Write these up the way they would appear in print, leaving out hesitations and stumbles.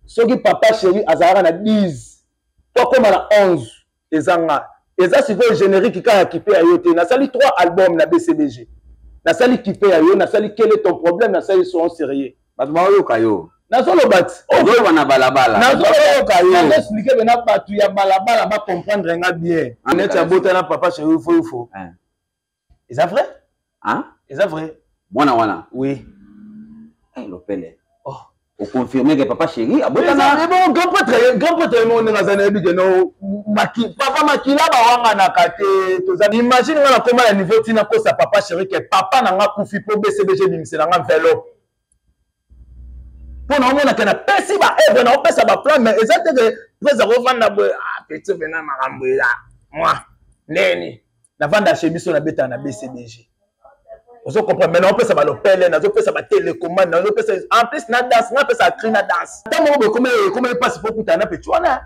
Soki papa chéri azalaka na 10 to akóma na 11, eza nga. Eza sikoyo générique kaka ya Kipe ya yo te. Nasali 3 album na BCBG. Nasali Kipe ya yo, nasali Quel est ton problème, nasali Soyons sérieux. Bato baoyoka yo. Nazoloba ti. Ozoloba na balabala. Nazoloba yo. Nazoexpliquer bena bato ya balabala bacomprendre nga bien. Neti abota na papa chéri fo fo. Eza vrai? Hein? Eza vrai. Mwana wana. Oui. Eh, lopele. Oh. Oconfirme ke papa chéri abotana. Bon, grand prêtre, grand prêtre mo ndenge aza nayebi ke no maki, papa makila bawanganaka te. Toza imagine nga nakoma na niveau tina kosa papa chéri ke papa na nga kufi po BCBG ebimisela nga enveloppe. Mpo na omona ke napesi ba œuvre na opesa ba plan, mais eza te ke prese akovanda boye, ah petit pena makambo eza mwa ndeni navanda chez biso, nabetaka na BCBG, ozo comprendre? Mais naopesa balopele, nazopesa batelecommande, nazopesa en plus na danse, napesa cri na danse. Ata moko boye ekoma ekoma epasi mpo okutana na peti wana.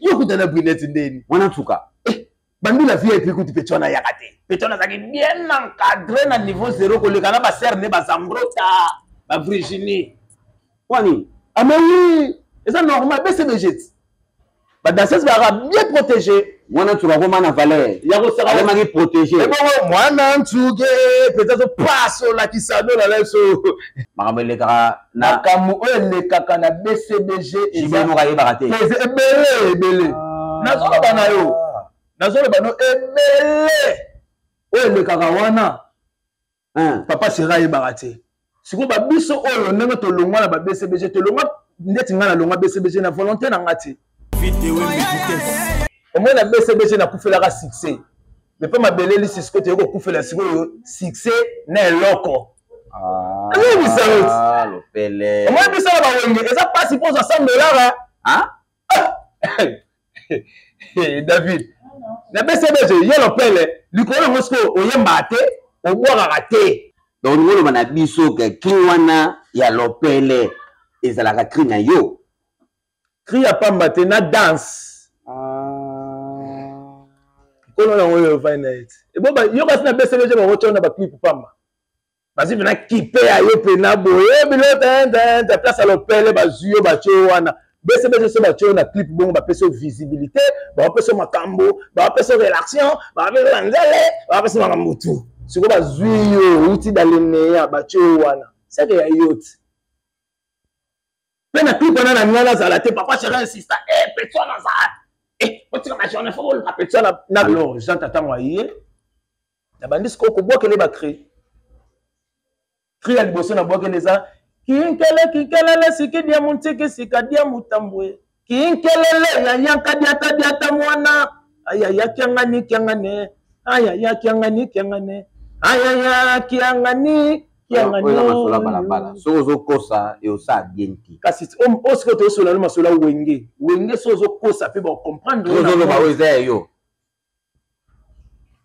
Yo okutana na Brunette ndeni? Wana nsuka. Bandi na VIP kutu peti wana ayaka te. Peti wana azalaki bien encadré na niveau zéro koleka na basere ne bazambrota, bavirginie. Wani. Ah mais oui, eza normal, BCBG ti badanseuse bazalaka bien protégé. Mwana nsuka akoma na valeur. Ya kosaka. Akomaki protégé. Ebongo mwana nsuke mpenza azopasolakisa no na so. Makambo elekaka na makambo oyo elekaka na BCBG. Eza moko ayebaka te. Eza ebele ebele. Nazoloba na yo, nazoloba no ebele oyo elekaka wana. Papa sera ayebaka te. Sikoyo babiso oyo ndenge tolongwa na ba BCBG, tolongwa ndeti ngai nalongwa BCBG na volonté na nga te. Omoi na BCBG nakufelaka succès, mais mpe mabeleli sisiko toyei kokufela sikoyo succès na eloko. Ezobisa yo. Omoi biso na bawenge eza mpasi mpo ozwa 100 dollar. David, na BCBG ye lopele likolo yango sikoyo oyembaka te, obwakaka te. Donc olingi oloba na biso ke cri wana ya lopele ezalaka cri na yo? Cri ya pamba te, na danse. Nkolo nango oyo ovandi na ye ti ebo yo kasi na BCBG bakotya na baclip pamba, bazwi mpena kipe ya yo mpena boye bilotente place ya lopele, bazwi yo batye yo wana. BCBG so batye yo na clip bongo, bapesi yo visibilité, bapesi yo makambo, bapesi yo relation, bapesi yo banzele, bapesi makambo tu. Sikoyo bazwi yo outi daleneya, batye yo wana seke ya yo ti mpe na clip wana na ngai nazala te. Papa chéri insista e petit wana azala e otika bajourne fo boluka petit wana. Alors Jean Tatango aye, nabandi sikoyo kobwakele bacri. Cri ya liboso nabwakele eza kinkele kinkelele sikidia muntiki sikadia mutambwe kinkelele yayanka diata diata mwana ayaya kiangani kiangane ayaya kiangani kiangane ayaya kiangani. Oyo masolo ya balabala, soki ozokosa eosala bien te. Kasi oyo sikoyo toyosola no masolo ya wenge wenge, soki ozokosa mpe bacomprendre. Ozoloba oyo eza ya yo.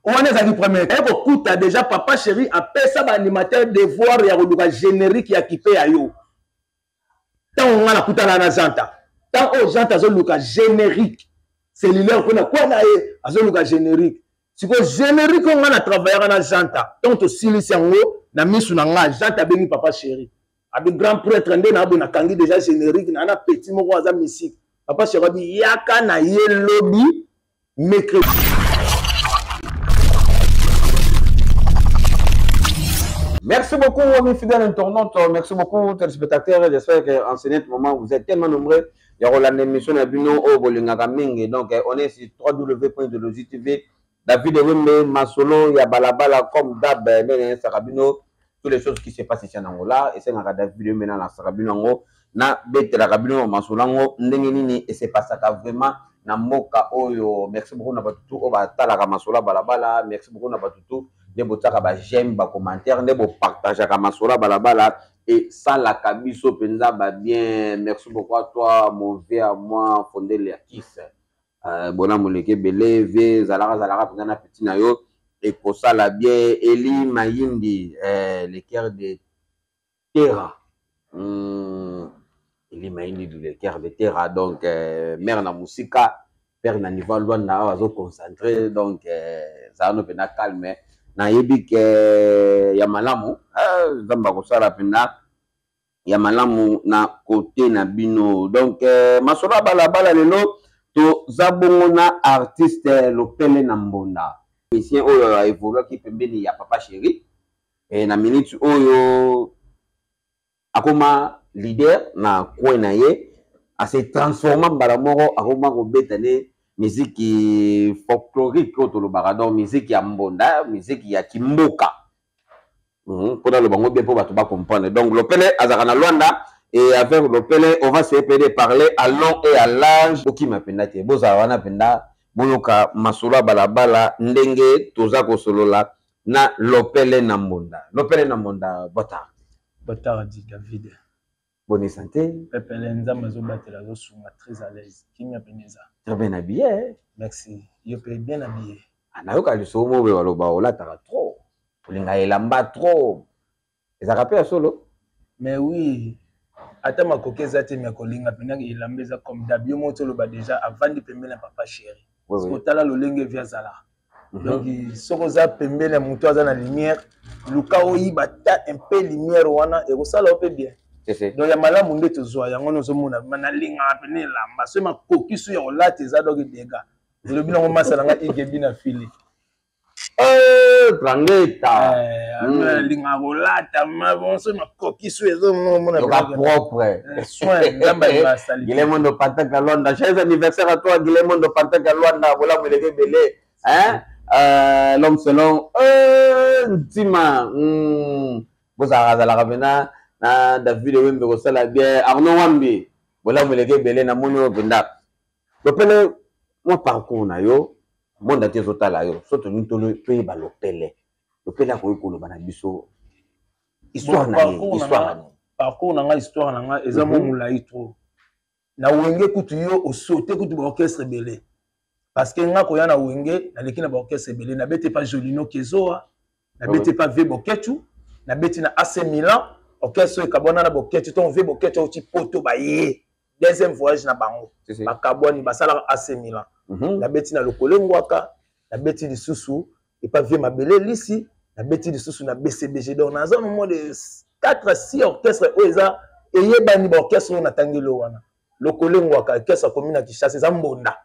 Wana ezalaki première aye kokuta déjà papa chéri apesa baanimateur devoir ya koluka générique ya kipe ya yo. Ntango ngai nakutana na Janta, ntango oyo Janta azoluka générique cellulaire mpona kwa na ye, azoluka générique. Sikoyo générique oyo ngai na travaillaka na Janta, ntango tosilisi yango na misu na ngai, Janta abengi papa chéri, abi grand prêtre nde na boye, nakangi déjà générique na na petit moko aza misike. Papa chéri abi yaka na ye lobi mercredi. Merci beaucoup, amis fidèles internautes. Merci beaucoup, téléspectateurs. J'espère qu'en ce net moment, vous êtes tellement nombreux. Il y aura l'émission na bino oyo bolingaka mingi. Donc, on est sur www.idéologie TV. David Wembe, Masolo, ya balabala, comme d'hab, ndenge Sarabino, toutes les choses qui se passent ici en Angola. Et c'est David Wembe na Sarabino yango, na betelaka bino masolo yango ndenge nini et se passaka vraiment na mboka oyo. Merci beaucoup na bato tu oyo batalaka masolo ya balabala. Merci beaucoup na bato tu nde botiaka ba j'aime, ba commentaire, nde bopartageaka masolo ya balabala esalaka biso mpenza ba bien. Merci beaucoup à toi, mon vieux, à moi, Fondele ya Kis. Bona moleki ebele vie zalaka zalaka mpenza na peti na yo ekosala bien. Eli Mayindi, le cœur de Terra. Eli Mayindi du le cœur de Terra. Donc mère na musika, père na niveau Luanda awa azo concentré. Donc zala no mpenza calme, nayebi ke ya malamu Nzambe akosala mpenza. Ya malamu na kote na bino. Donc masolo ya balabala lelo toza bongo na artiste Lopele na Mbonda, musicien oyo aevoluaki pembeni ya Papa Chéri e na minute oyo akoma leader na coin na ye, ase transforma mbala moko, akoma kobeta ne miziki folklorique oyo tolobaka, donc miziki ya mbonda, miziki ya kimboka, mpo naloba ngo bien mpo bato bacomprendre. Donc Lopele azalaka na Luanda et avec Lopele on va se de parler à long et à large. Bokima mpenza te, bozala wana mpenza, boyoka masolo ya balabala ndenge toza kosolola na Lopele na Mbonda. Lopele na Mbonda, bota. Botardi David. Bonne santé. Pepele, Nzambe azobatela, azosunga, très à l'aise, kimia pene eza. Très bien habillé. Merci, yo mpe bien habillé. Nayoka lisolo moko boye, baloba olataka trop, olinga elamba trop, ezalaka mpe ya solo? Mais oui, ata makoki eza te, me kolinga mpena elamba eza. Comme d'hab, yo moko toloba déjà, avandi pembeni na Papa Chéri. Otala lolenge vi azala. Donc soki oza pembeni ya moto aza na lumière, luka oyiba ta un peu lumière wana, ekosala yo mpe bien. Donc ya malamu nde tozwa yango. Nozomona nalingaka pene elamba, soki makoki so ya kolata eza, donc dega elobi nango masa na nga igebi na fili. Plangeta. Alingaka kolata bonso, makoki so ezomona. Propre. Soin, Nzambe alingaka. Guillermo Pantaka Luanda, joyeux anniversaire à toi Guillermo Pantaka Luanda, bolamu eleki ebele, hein, l'homme selon Ntima, bozalaka azalaka mpena na David Wembe kosala bien. Arnaud Wambi, bolamu eleki ebele. Namoni oyo mpenza Lopele, mwa parcours na yo, monde ati ezotala yo. So tolingi toyeba Lopele, Lopele akoki koloba na biso histoire na ye, histoire na ye? Parcours na nga, histoire na nga eza mwa molai trop. Na Wenge kutu yo osote kutu baorchestre ebele, parce que nga koya na Wenge, naleki na baorchestre ebele. Nabeti pa Jolino Kezoa, nabeti pa V Boketu, nabeti na AC Milan, orchestre oyo ekabwana na Boketu. Ntongo V Boketu auti Poto, baye deuxième voyage na bango, bakabwani, basalaka AC Milan. Nabeti na Lokole Ngwaka, nabeti lisusu epa Vie Mabele Lisi, nabeti lisusu na BCBG. Donc naza no moins de 4 à 6 orchestre oyo eza eyebani. Baorchestre oyo natangeli oyo wana: Lokole Ngwaka, orchestre akomi na Kinshasa, eza mbonda;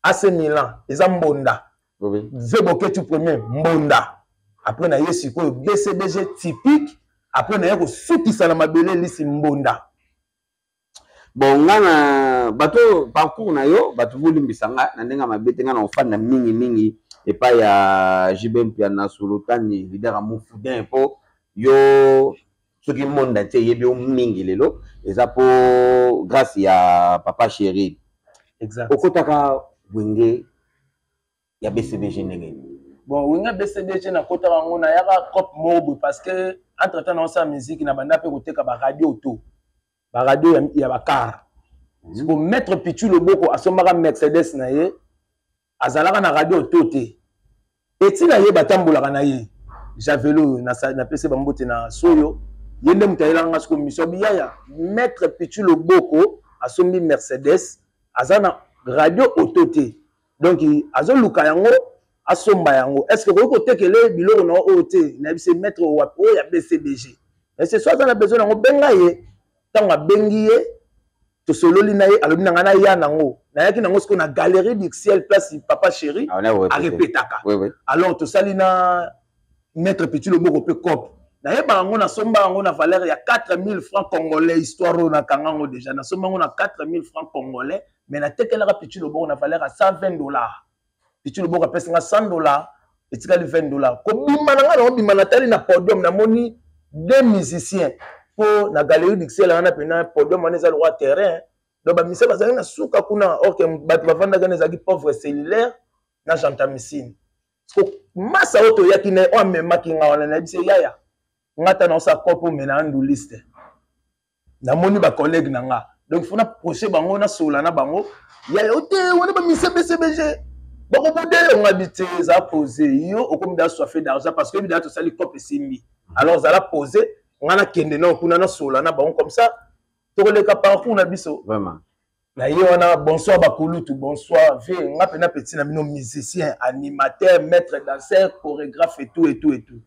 AC Milan eza mbonda; V Boketu premier, mbonda; après na ye sikoyo BCBG typique; après na ye kosukisa na Mabele Lisi, mbonda. Bon, nga na bato parcours na yo, bato bolimbisa nga na ndenge ya mabe te. Nga na kofanda mingimingi epai ya JB Mpiana Sulutani, leader ya Mufudin, mpo yo soki monde entier eyebi yo mingi lelo, eza mpo grâce ya Papa Chéri. Exact. Okotaka Wenge ya BCBG ndenge nini? Bon, Wenge BCBG, nakotaka yango, nayaka cope moko boye, parce que entre temps naosala musique, na banda mpe koteka baradio auto, baradio ya bacar. Siko maître Pichu Loboko asombaka Mercedes na ye, azalaka na radio auto te. Eti na ye batambolaka na ye Javelo oyo napesi bambote na soyo, ye nde moto ayelaka nga. Siko mission biyaya, maître Pichu Loboko asombi Mercedes, aza na radio auto te, donc azoluka yango, asomba yango. Est ce que okoki kotekele biloko na oyo te? Nayebisi maître wapi oyo ya BCBG ese so aza na besoin yango, benga ye. Ntango abengi ye, tosololi na ye, alobi na ngai naya nango. Nayaki nango sikoyo na Galerie du Ciel, place Papa Chéri arepetaka. Alors tosali na maître Petit Loboko mpe cope. Nayebaka yango, nasomba yango na valeur ya 4000 francs congolais. Histoire oyo nakanga yango déjà, nasomba yango na 4000 francs congolais, mais natekelaka Petit Loboko na valeur ya 120 dollars. Petit Loboko apesi nga 100 dollars, etikali 20 dollars. Kobima na ngai, naobima, natali na podium, namoni deux musiciens, mpo na Galerie du Ciel wana mpena podium wana eza lokwa terrain, donc bamusicien bazalaki na suka kuna, or que bato bavandaki wana ezalaki Pauvre Cellulaire na Gentamicine. Masa oyo toyaki na ye, oyo amemaki nga wana, nayebisi ye: "Yaya, nga ta naosala cope ome na nduliste, namoni bacollègue na nga, donc faut naproche bango, nasola na bango. Yaya, o te wana bamusicien BCBG bakobude yo." Nga bi te, eza posé, yo okomi da soif d'argent, parce que bida tosali cope esimbi. Alors ozala posé, nga nakende nao kuna, nasola na bango, comme ça tokoleka parcours na biso. Vraiment. Na ye wana: "Bonsoir bakulutu, bonsoir ve nga mpena petit na bino, musicien, animateur, maître danseur, chorégraphe et tout et tout et tout."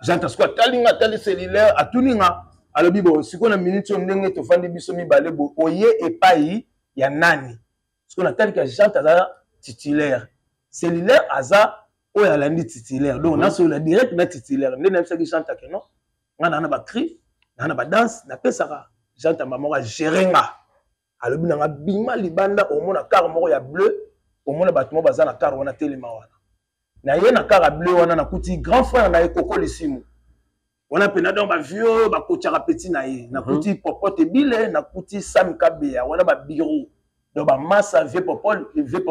Jean Tasco atali nga, atali cellulaire, atuni nga. Alobi bo sikoyo na minute oyo ndenge tofandi biso mibale bo oye epai ya nani? Sikoyo natali ka Jante aza titulaire, cellulaire aza oyo alandi titulaire, donc nasolola direct na titulaire. Nde nayebisaki Jante ke non, nga naa na bacri, naa na badanse, napesaka Jante mba moko agere nga. Alobi na nga bima libanda, omona car moko ya bleu, omona bato moko baza na car wana, telema wana. Na ye na car ya bleu wana, nakuti grand frère na ye Koko Lisimu wana mpena, donc bavieux oyo bakotiaka petit na ye. Nakuti Popote Ebile, nakuti Sam Kabeya wana, babiro, donc bamasa vieux Popol, vieux,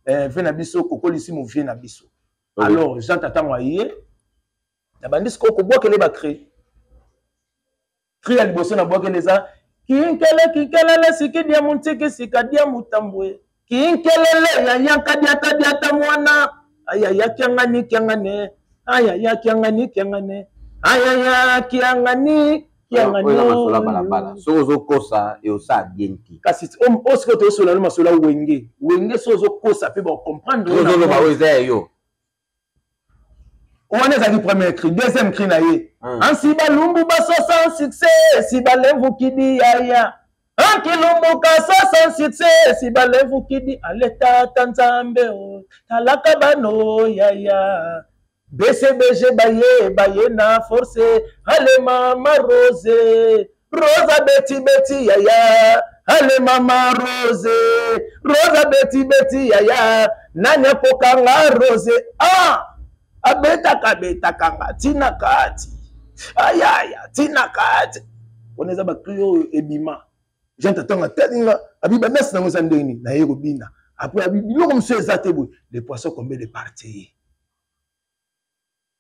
vieux na biso Koko Lisimu, vieux na biso. Alors Jean Tatango aye, nabandi sikoyo kobwakele bacri. Cri ya liboso nabwakeli eza kinkele kinkelele siki dia muntiki sika dia mutambwe kinkelele yayanka diata diata mwana ayaya kiangani kiangane ayaya kiangani kiangane ayaya kiangani kiangani. Masolo ya balabala, soki ozokosa eosala bien te. Kasi oyo sikoyo tozosola no masolo ya Wenge. Wenge, soki ozokosa mpe bacomprendre. Ozoloba oyo eza ya yo. Wana ezalaki premier cri. Deuxième cri na ye: ansi balumbu baso sans succès si balevukidi yaya ankilumbu kaso sans succès si balevukidi ale tata Nzambe o talaka bano yaya BCBG baye baye na force ale mama Rose Rosa beti beti yaya ale mama Rose Rosa beti beti yaya nani akokanga Rose ah abetaka betaka nga ntina kati ayaya ntina kati. Wana eza bacri oyo ebima. Jean Tatanga atali nga, abi banasi nango eza ndenge nini? Naye kobina après, abi biloko mosusu eza te boye. Les poissons combien de parties?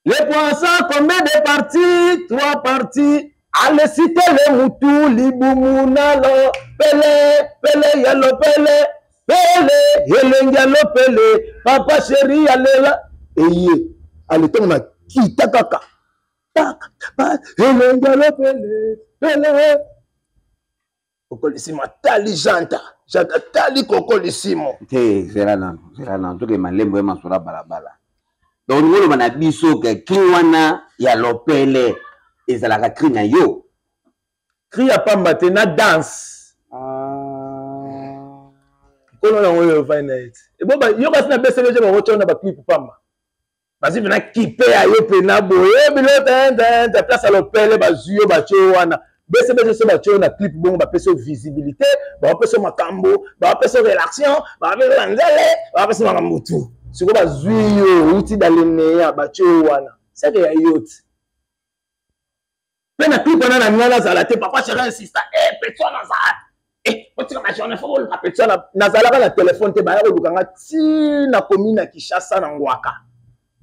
Les poissons combien de parties? Trois parties. Ale sitele mutu libumu nalo pele pele ya lopele pele elengi ya lopele papa chéri alela eye ale ntango na kita kaka elengi ya lopele pele. Kokolisimo atali Janta, Janta atali Kokolisimo. Te, zela nano, zela nano, toke malembo ya masolo ya balabala. Donc olingi oloba na biso ke cri wana ya lopele ezalaka cri na yo? Cri ya pamba te, na danse. Nkolo nango oyo ovandi na ye ti ebo yo kasi na BCBG bakotya na baclip pamba, bazwi mpena kipe ya yo mpena boye bilo place ya lopele, bazwi yo batye yo wana. BCBG so batye yo na clip bongo, bapesi yo visibilité, bapesi yo makambo, bapesi yo relation, bapesi yo banzele, bapesi makambo tu. Sikoyo bazwi yo outi daleneya, batye yo wana seke ya yo ti mpe na clip wana na ngai nazala te. Papa chéri insista e petit wana azala e otika bajournée fo boluka petit wana. Nazalaka na telefone te, baya koluka nga ti nakomi na Kinshasa na Ngwaka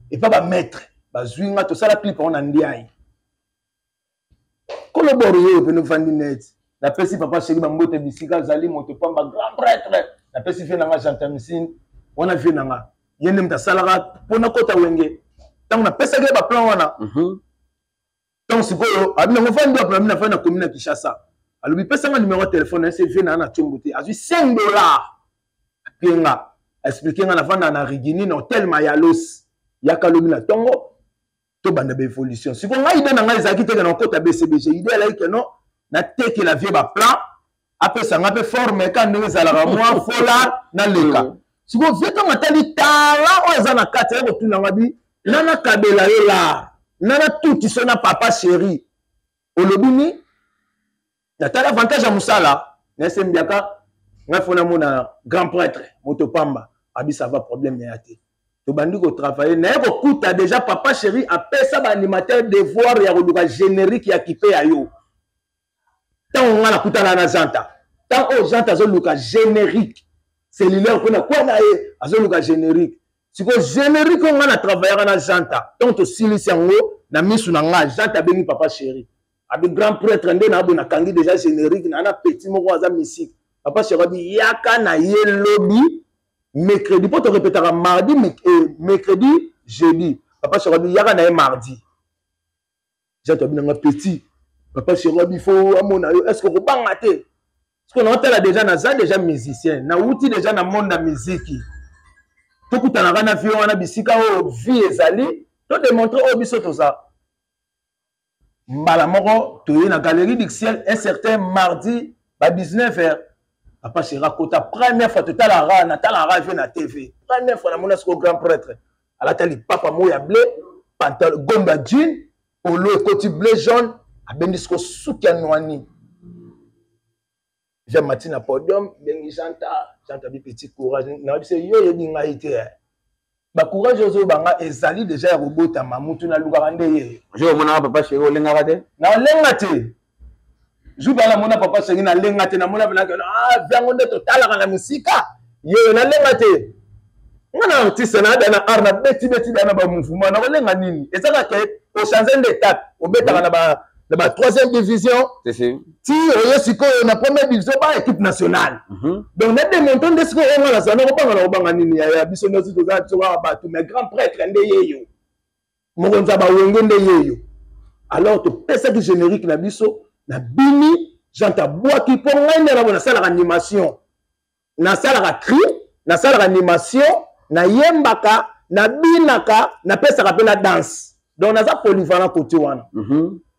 epa bamaître, bazwi nga, tosala clip yango na Ndiaye. Koloboro oyo pene ofandi net. Napesi papa chéri bambote bisika azali, moto pamba, grand prêtre. Napesi vie na nga Gentamisine wana, vie na nga ye nde moto asalaka mpo nakota Wenge ntango napesaki ye baplan wana. Ntango sikoyo abi nango fandi wapi? Abi nafandi na komi na Kinshasa. Alobi pesanga numero ya telefone na ye vie na na tiombo te. Azwi 5 $, apie nga, explike nga nafanda na Rigini na hotel Mayalos, yaka lobi na ntongo tobanda baévolution. Sikoyo ngai idée na ngai ezalaki teke na okota BCBG. Idée alaki ke non, natekela vie baplan, apesa nga mpe forme ka ndenge ezalaka mwa fola naleka. Sikoyo vie ntango atali tala oyo eza na kati, aye kotuna nga bi na nakabela yo lar na natutiso na papa chéri. Olobi ni natali avantage ya mosala na ese mbiaka ngai fo namona grand prêtre moto pamba. Abi ça va, problème ya te. Tobandi kotravaille, naye kokuta déjà papa chéri apesa baanimateur devoir ya koluka générique ya kipe ya yo. Ntango ngai nakutana na Janta, ntango oyo Janta azoluka générique cellulaire mpona kwa na ye, azoluka générique. Sikoyo générique oyo ngai na travaillaka na Janta, ntango tosilisi yango na misu na ngai, Janta abengi papa chéri, abi grand prêtre nde na boye nakangi déjà générique na petit moko aza misike. Papa chéri abi yaka na ye lobi mercredi, mpo torepetaka mardi, mercredi, jeudi. Papa chéri abi yaka na ye mardi. Jacques abi nanga petit, papa chéri abi fo amona yo, est ce que okobanga te? Parce que naotala déjà, naza déjà musicien, nauti déjà na monde ya miziki, tokutanaka na vie wana bisika oyo vie ezali, todémontre oyo biso toza. Mbala moko toye na Galerie du Ciel un certain mardi ba 19 heures. Papa chéri akota première fois, totala ra, natala ra vie na TV. Première fois namona siko grand prêtre alata lipapa moko ya bleu, pantalon gombe ya jean, polo ekoti bleu jaune, abendi siko suki ya nwani. Via mati na podium, bengi Janta, Janta bi petit courage, na biso yo yebi ngai te. Ba courage ozo banga ezali déjà ya kobotama, mutu nalukaka nde ye. Jo omonaka papa chéri olengaka te? Nalenga te. Jour bala mona papa chéri nalenga te, namona pena ke ah viango nde totalaka na misika. Ye nalenga te. Nga na artiste na ada na art na beti beti na ba mouvement na kolenga nini? Ezaka ke o changer nde étape, obetaka na ba troisième division. Ti oye sikoyo na première division ba équipe nationale. Donc na démontre nde sikoyo oyo nga nazala nakobanga na kobanga nini yaya, biso nyonso toza biso kaka bato, mais grand prêtre nde yeyo, mokonzi ya bawenge nde yeyo. Alors topesaki générique na biso na bini, Jean tabwaki mpo ngai nde nabo nasalaka animation, nasalaka cri, nasalaka animation, nayembaka, nabinaka, napesaka mpe na danse, donc naza polyvalent côté wana.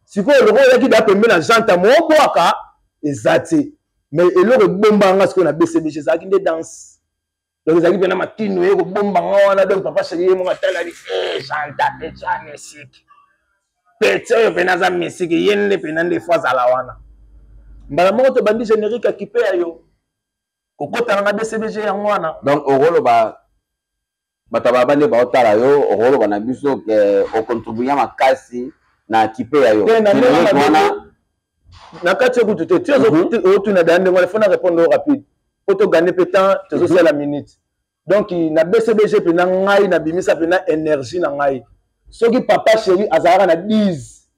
Sikoyo eloko oyaki da pembe na Janta moobwaka eza te, mais eloko ebombaka nga sikoyo na BCBG ezalaki nde danse, donc ezalaki mpena makino ye kobomba nga wana. Donc papa chéri ye moko atalaki Janta petit ya misiki, petit oyo mpena aza misiki, ye nde mpena nde fo azala wana. Mbala moko tobandi générique akipe ya yo kokota nanga BCBG yango wana. Donc okoloba bato ya baba nde baotala yo, okoloba na biso ke ocontribuya makasi na kipe ya yo Te, na ndenge Générique mabe wana. Na kati ekutu te ti otuna da ndenge wana, fo na répondre rapide po togane mpe temps, tozosala minute. Donc na BCBG mpena ngai nabimisa mpena énergie na ngai. Soki papa chéri azalaka na 10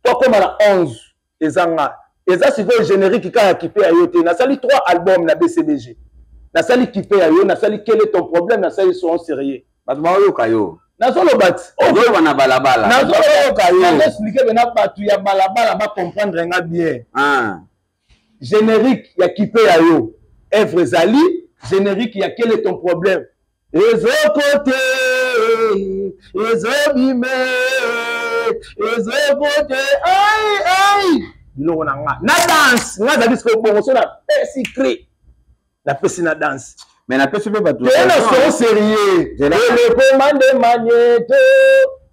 to akóma na 11, eza nga. Eza sikoyo générique kaka ya kipe ya yo te. Nasali 3 album na BCBG, nasali kipe ya yo, nasali Quel est ton problème, nasali Soyons sérieux. Bato baoyoka yo. Nazoloba ti ozoloba na balabala. Nazoloba yo, nazoexplike pena bato ya balabala bacomprendre nga bien. Générique ya kipe ya yo œuvre ezali générique ya Quel est ton problème, ezokote ezobime ezokote ai ai biloko na nga na danse. Nga azali sikoyo bongo so napesi cri, napesi na danse. Mais napesi mpe bato te na soro sérieux telekomande magneto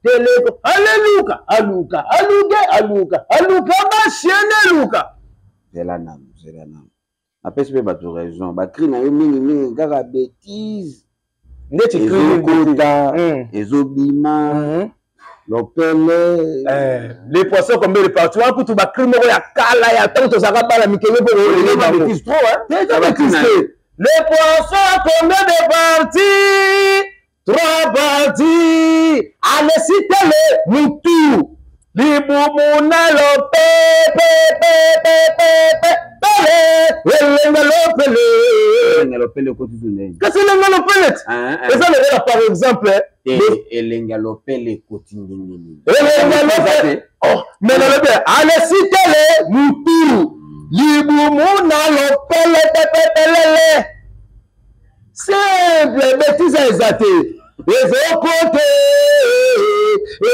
teleko aleluka aluka aluke aluka aluka basiene luka. Zela nanu, zela nanu, napesi mpe bato raison, bacri na yo mingimingi kaka bétise. Ndeti ezokota, ezobima, lopele. Les poissons combien de parties wana kutu bacri moko ya kala ya ntango tozalaka bana mikenge mpo. Bêtise trop, hein? Bêtise te. Les poissons combien de parties? Trois parties. Alesitele mutu libumu na lopepepepepe pele elenga lopele. Elenga lopele ekoti tu ndenge? Kasi elenga lopele ti eza lokola par exemple Elenga lopele ekoti ndenge nini? Elenga lopele, oh, mais nalobi alesitele mutu libumu na lopele pepepelele, simple. Bêtise eza te, ezokote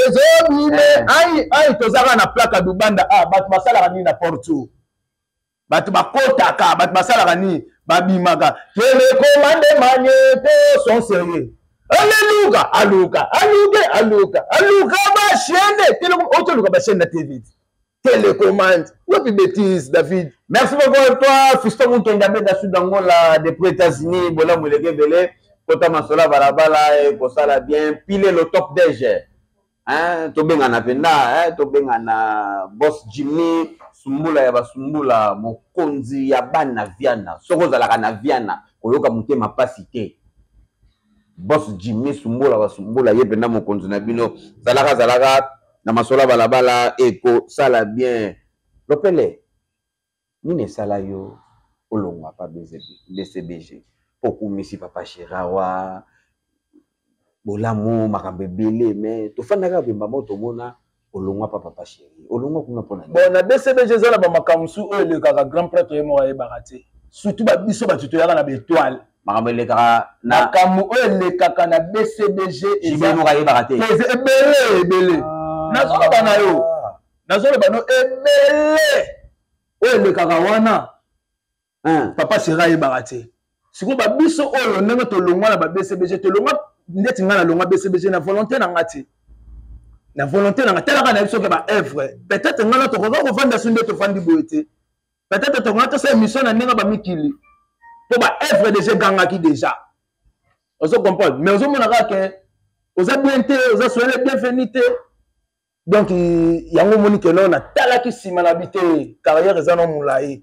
ezobime. Ai ai, tozaka na plaque ya Dubanda. Ah, bato basalaka nini na porto? Bato bakotaka, bato basalaka nini? Babimaka. Telekomande magneto sont sérieux, aleluka aluka aluke aluka aluka bachaîne otoluka bachaîne na TV télécommande wapi bêtise David. Merci beaucoup à toi, Fiston Mukenda Beda Sud Angola depuis États-Unis. Bola Muleke Bele kota masola balabala ekosala bien pile le top DG, hein, tobengana mpenza, hein, tobengana boss Jimmy Sumbula ya basumbula, mokonzi ya bana Viana. Soki ozalaka na Viana, koyoka motema pasi te. Boss Jimmy Sumbula basumbula, ye mpenza mokonzi na bino. Zalaka zalaka na masola balabala ekosala bien. Lopele nini esala yo olongwa pa BCBG mpo okumisi papa Sherawa bolamu makambo ebele, mais tofandaka bemba mo tomona olongwa pa papa chéri, olongwa kuna mpona? Bon, na BCBG eza na bamakambo mosusu oyo elekaka, grand prêtre ye moko ayebaka te, surtout babiso bato toyaka na baétoile. Makambo elekaka na makambo oyo elekaka na BCBG eza moko ayebaka te. Ebele ebele, nazoloba na yo. Nazoloba no ebele oyo elekaka wana. Papa chéri ayebaka te. Sikoyo babiso oyo ndenge tolongwa na ba BCBG, tolongwa ndeti ngai nalongwa BCBG na volonté na nga te, na volonté na nga. Talaka na biso ke ba œuvre, peut-être ngai na tokoka kovanda so nde tofandi boye te, peut-être tokoka tosala émission na ndenge bamikili, mpo ba œuvre déjà egangaki déjà, ozo comprendre. Mais ozomona kaka ke oza bien te, oza soyele bienvenu te. Donc yango omoni ke no natalaki nsima na bi te, carrière eza no molai,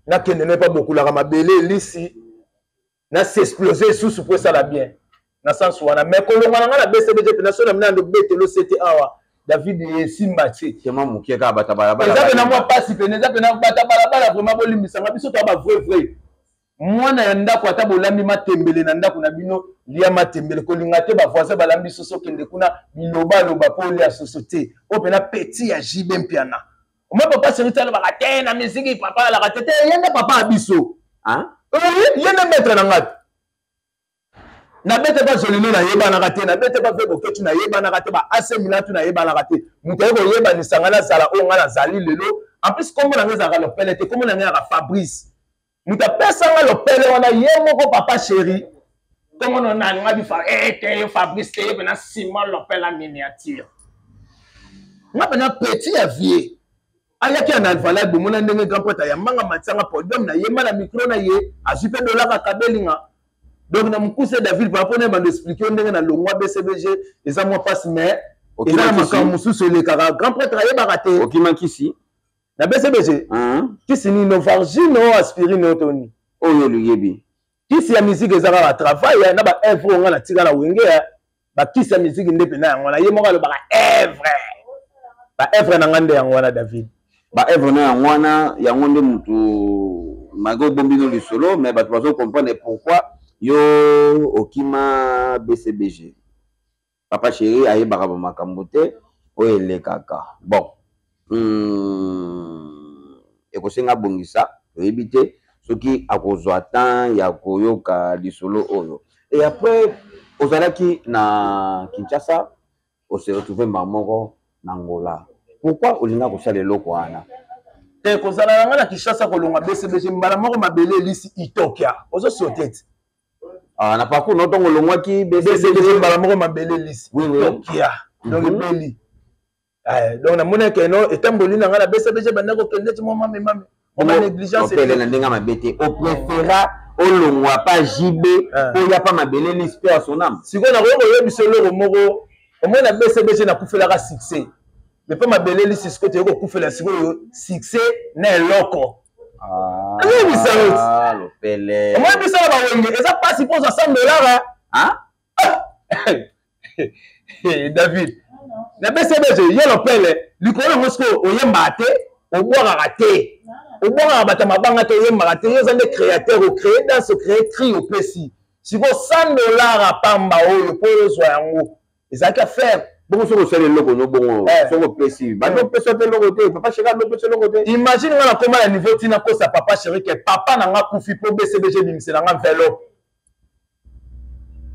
nakende no epa bokulaka mabele elisi na s'explose lisusu mpo esala bien na sens wana. Mais kolongwa na ngai na BCBG mpe naso na mina ndo betelo sete awa, David, esimba te. Tema moke kaka bata balabala. Eza mpe na mwa mpasi pene, eza mpe na bata balabala. Vraiment bolimbisanga, biso toya ba vrai vrai mwana ya ndako. Ata bolambi matembele na ndako na bino, lia matembele, kolinga te bavoisin balambi soso, okende kuna bilobaloba mpo olia soso te. Oyo mpena petit ya JB Mpiana. Omoi papa chéri ti alobaka te na misiki, papa alaka te te, ye nde papa ya biso, ye nde maître na ngai. Nabete ba Zolino nayebanaka te, nabete ba ve Boketu nayebanaka te, ba AC Milan tu nayebanaka te. Moto aye koyebanisa ngai nazala oyo ngai nazali lelo. En plus kombo na ngai ezalaka Lopele te, kombo na ngai ezalaka Fabrice. Moto apesa ngai Lopele wana ye moko papa chéri. Kombo na nani ngai bifa eh te yo Fabrice te, ye pena Simon Lopela miniature. Nga pena petit ya vieux. Ayaki ya na Alvalade, bomona ndenge grand prêtre ayambanga, matisanga podium na yemba na micro na ye, azwi mpe dolaka akabelinga. Donc na mokuse, David, par rapport na bando explique yo ndenge na longwa BCBG, eza mwa mpasi, mais eza na makambo mosusu elekaka, grand prêtre ayebaka te. Okima kisi na BCBG? Kisi nini? Novargine o aspirine o toni? Oyo oluyebi. Kisi ya musique eza kaka travail na ba œuvre oyo nga natika na Wenge. Bakisi ya musique nde mpena yango wana, ye moko alobaka œuvre, ba œuvre na nga nde yango wana, David. Ba œuvre na yango wana, yango nde mutu malgré obombi no lisolo, mais bato bazo comprendre pourquoi yo okima BCBG. Papa chéri ayebaka ba makambo te oyo elekaka. Bon, ekosenga abongisa, toyebi te soki akozwa temps ya koyoka lisolo oyo. Et après ozalaki na Kinshasa, ose retrouve mbala moko na Angola. Pourquoi olinga kosala eloko wana? Te, kozala na ngai na Kinshasa, kolonga BCBG mbala moko mabele elisi Itopia, ozosote te. Ah, na parcours no ntongo olongwaki BCBG mbala moko mabele elisi Itopia, donc ebeli. Donc namonaki no etamboli na ngai na BCBG banda kokende ti mwa mame mame mwa négligence. Opele na ndenge mabe te, opréféra olongwa pa JB oya pa mabele lisi mpe ya sonam. Sikoyo nakoki koyebisa eloko moko. Omoi na BCBG nakufelaka succès, mais mpe mabele lisi sikoyo toyei kokufela sikoyo succès na eloko. Oyebisa yo, omoi biso na bawenge eza mpasi mpo ozwa 100 dollar. David, na BCBG ye Lopele likolo yango sikoyo oyembaka te, obwakaka te, obwakaka bato ya mabanga te, oyembaka te, yo oza nde créateur, ocrée danse, ocrée cri, opesi sikoyo 100 dollar apamba oyo mpo ozwa yango ezalaki affaire. Bongo soki osali eloko no bongo, soki opesi bando, opesa te eloko te, papa chéri ando opesa eloko te. Imagine nga nakoma na niveau ntina kosa papa chéri ke papa na nga kufi mpo BCBG ebimisela nga enveloppe,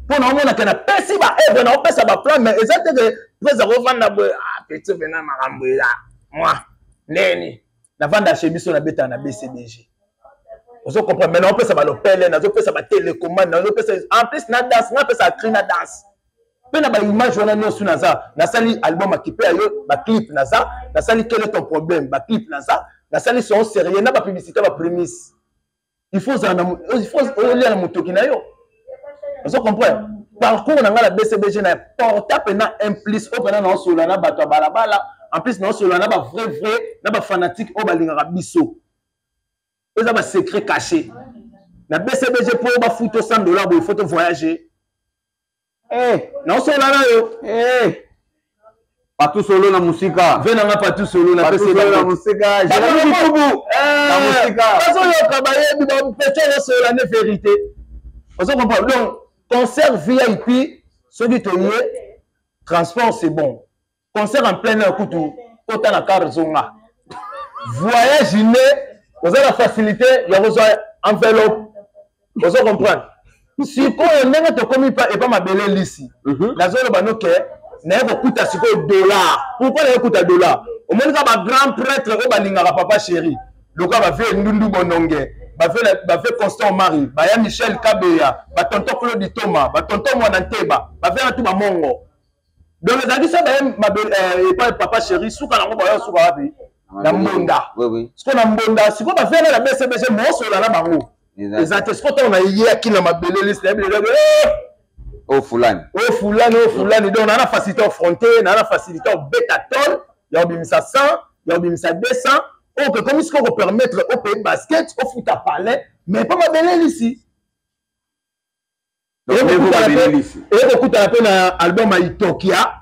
mpo na omonaka napesi ba œuvre, na opesa ba plan, mais eza te ke prese akovanda boye, ah petit pena makambo eza mwa ndeni navanda chez biso, nabetaka na BCBG, ozo comprendre. Mais naopesa balopele, nazopesa batelecommande, nazopesa en plus na danse, nga apesa cri na danse mpe na baimage wana nyonso. Naza nasali album akipe ya yo, baclip naza nasali quel est ton problème, baclip naza nasali son sérieux na bapublicité, baprémisse. Il faut ozala na, il faut olia na motoki na yo, ozo comprendre. Parcours na ngai na BCBG na porta mpena un plus oyo mpena naosolola na bato ya balabala, en plus naosolola na bavrai vrai na bafanatique oyo balingaka biso. Eza basecret caché na BCBG mpo bafuta 100 dollar boye, faut to voyager. Naosolola na yo. Patu Solo na mosika. Ve nanga Patu Solo. Na mosika, Jérémy Bitubu na mosika. Bazoyoka, bayebi bapete, osolola nde vérité, ozo comprendre. Donc concert VIP soki toye, transport c'est bon, concert en plein air kutu kota na car zonga, voyage ne oza na facilité ya kozwa enveloppe, ozo comprendre. Sikoyo ndenge tokomi epa mabele lisi, nazoloba noke. Naye kokuta sikoyo dollar. Pourquoi naye kokuta dollar? Omoni kaka ba grand prêtre oyo balingaka papa chéri, lokola bavie Ndundu Bononge, bavie Constant Omari, baya Michel Kabeya, batonton Claude Toma, batonton Mwana Nteba, bavie na tu bamongo. Donc ezalaki so baye epai papa chéri, suka nango baya suka wapi? Na Mbonda. Sikoyo na Mbonda, sikoyo bavie na BCBG, mosola na bango eza te. Sikoyo ntango nayeyaki na mabele lisi, nayebi lelo o fulani, o fulani, o fulani. Donc naa na facilité ofronte, naa na facilité obeta tol ya obimisa 100, ya obimisa 200, oyo kokomi sikoyo kopermettre opaye basket, ofuta palais, mais mpo mabele lisi ekokutana mpe na album ya Itokia.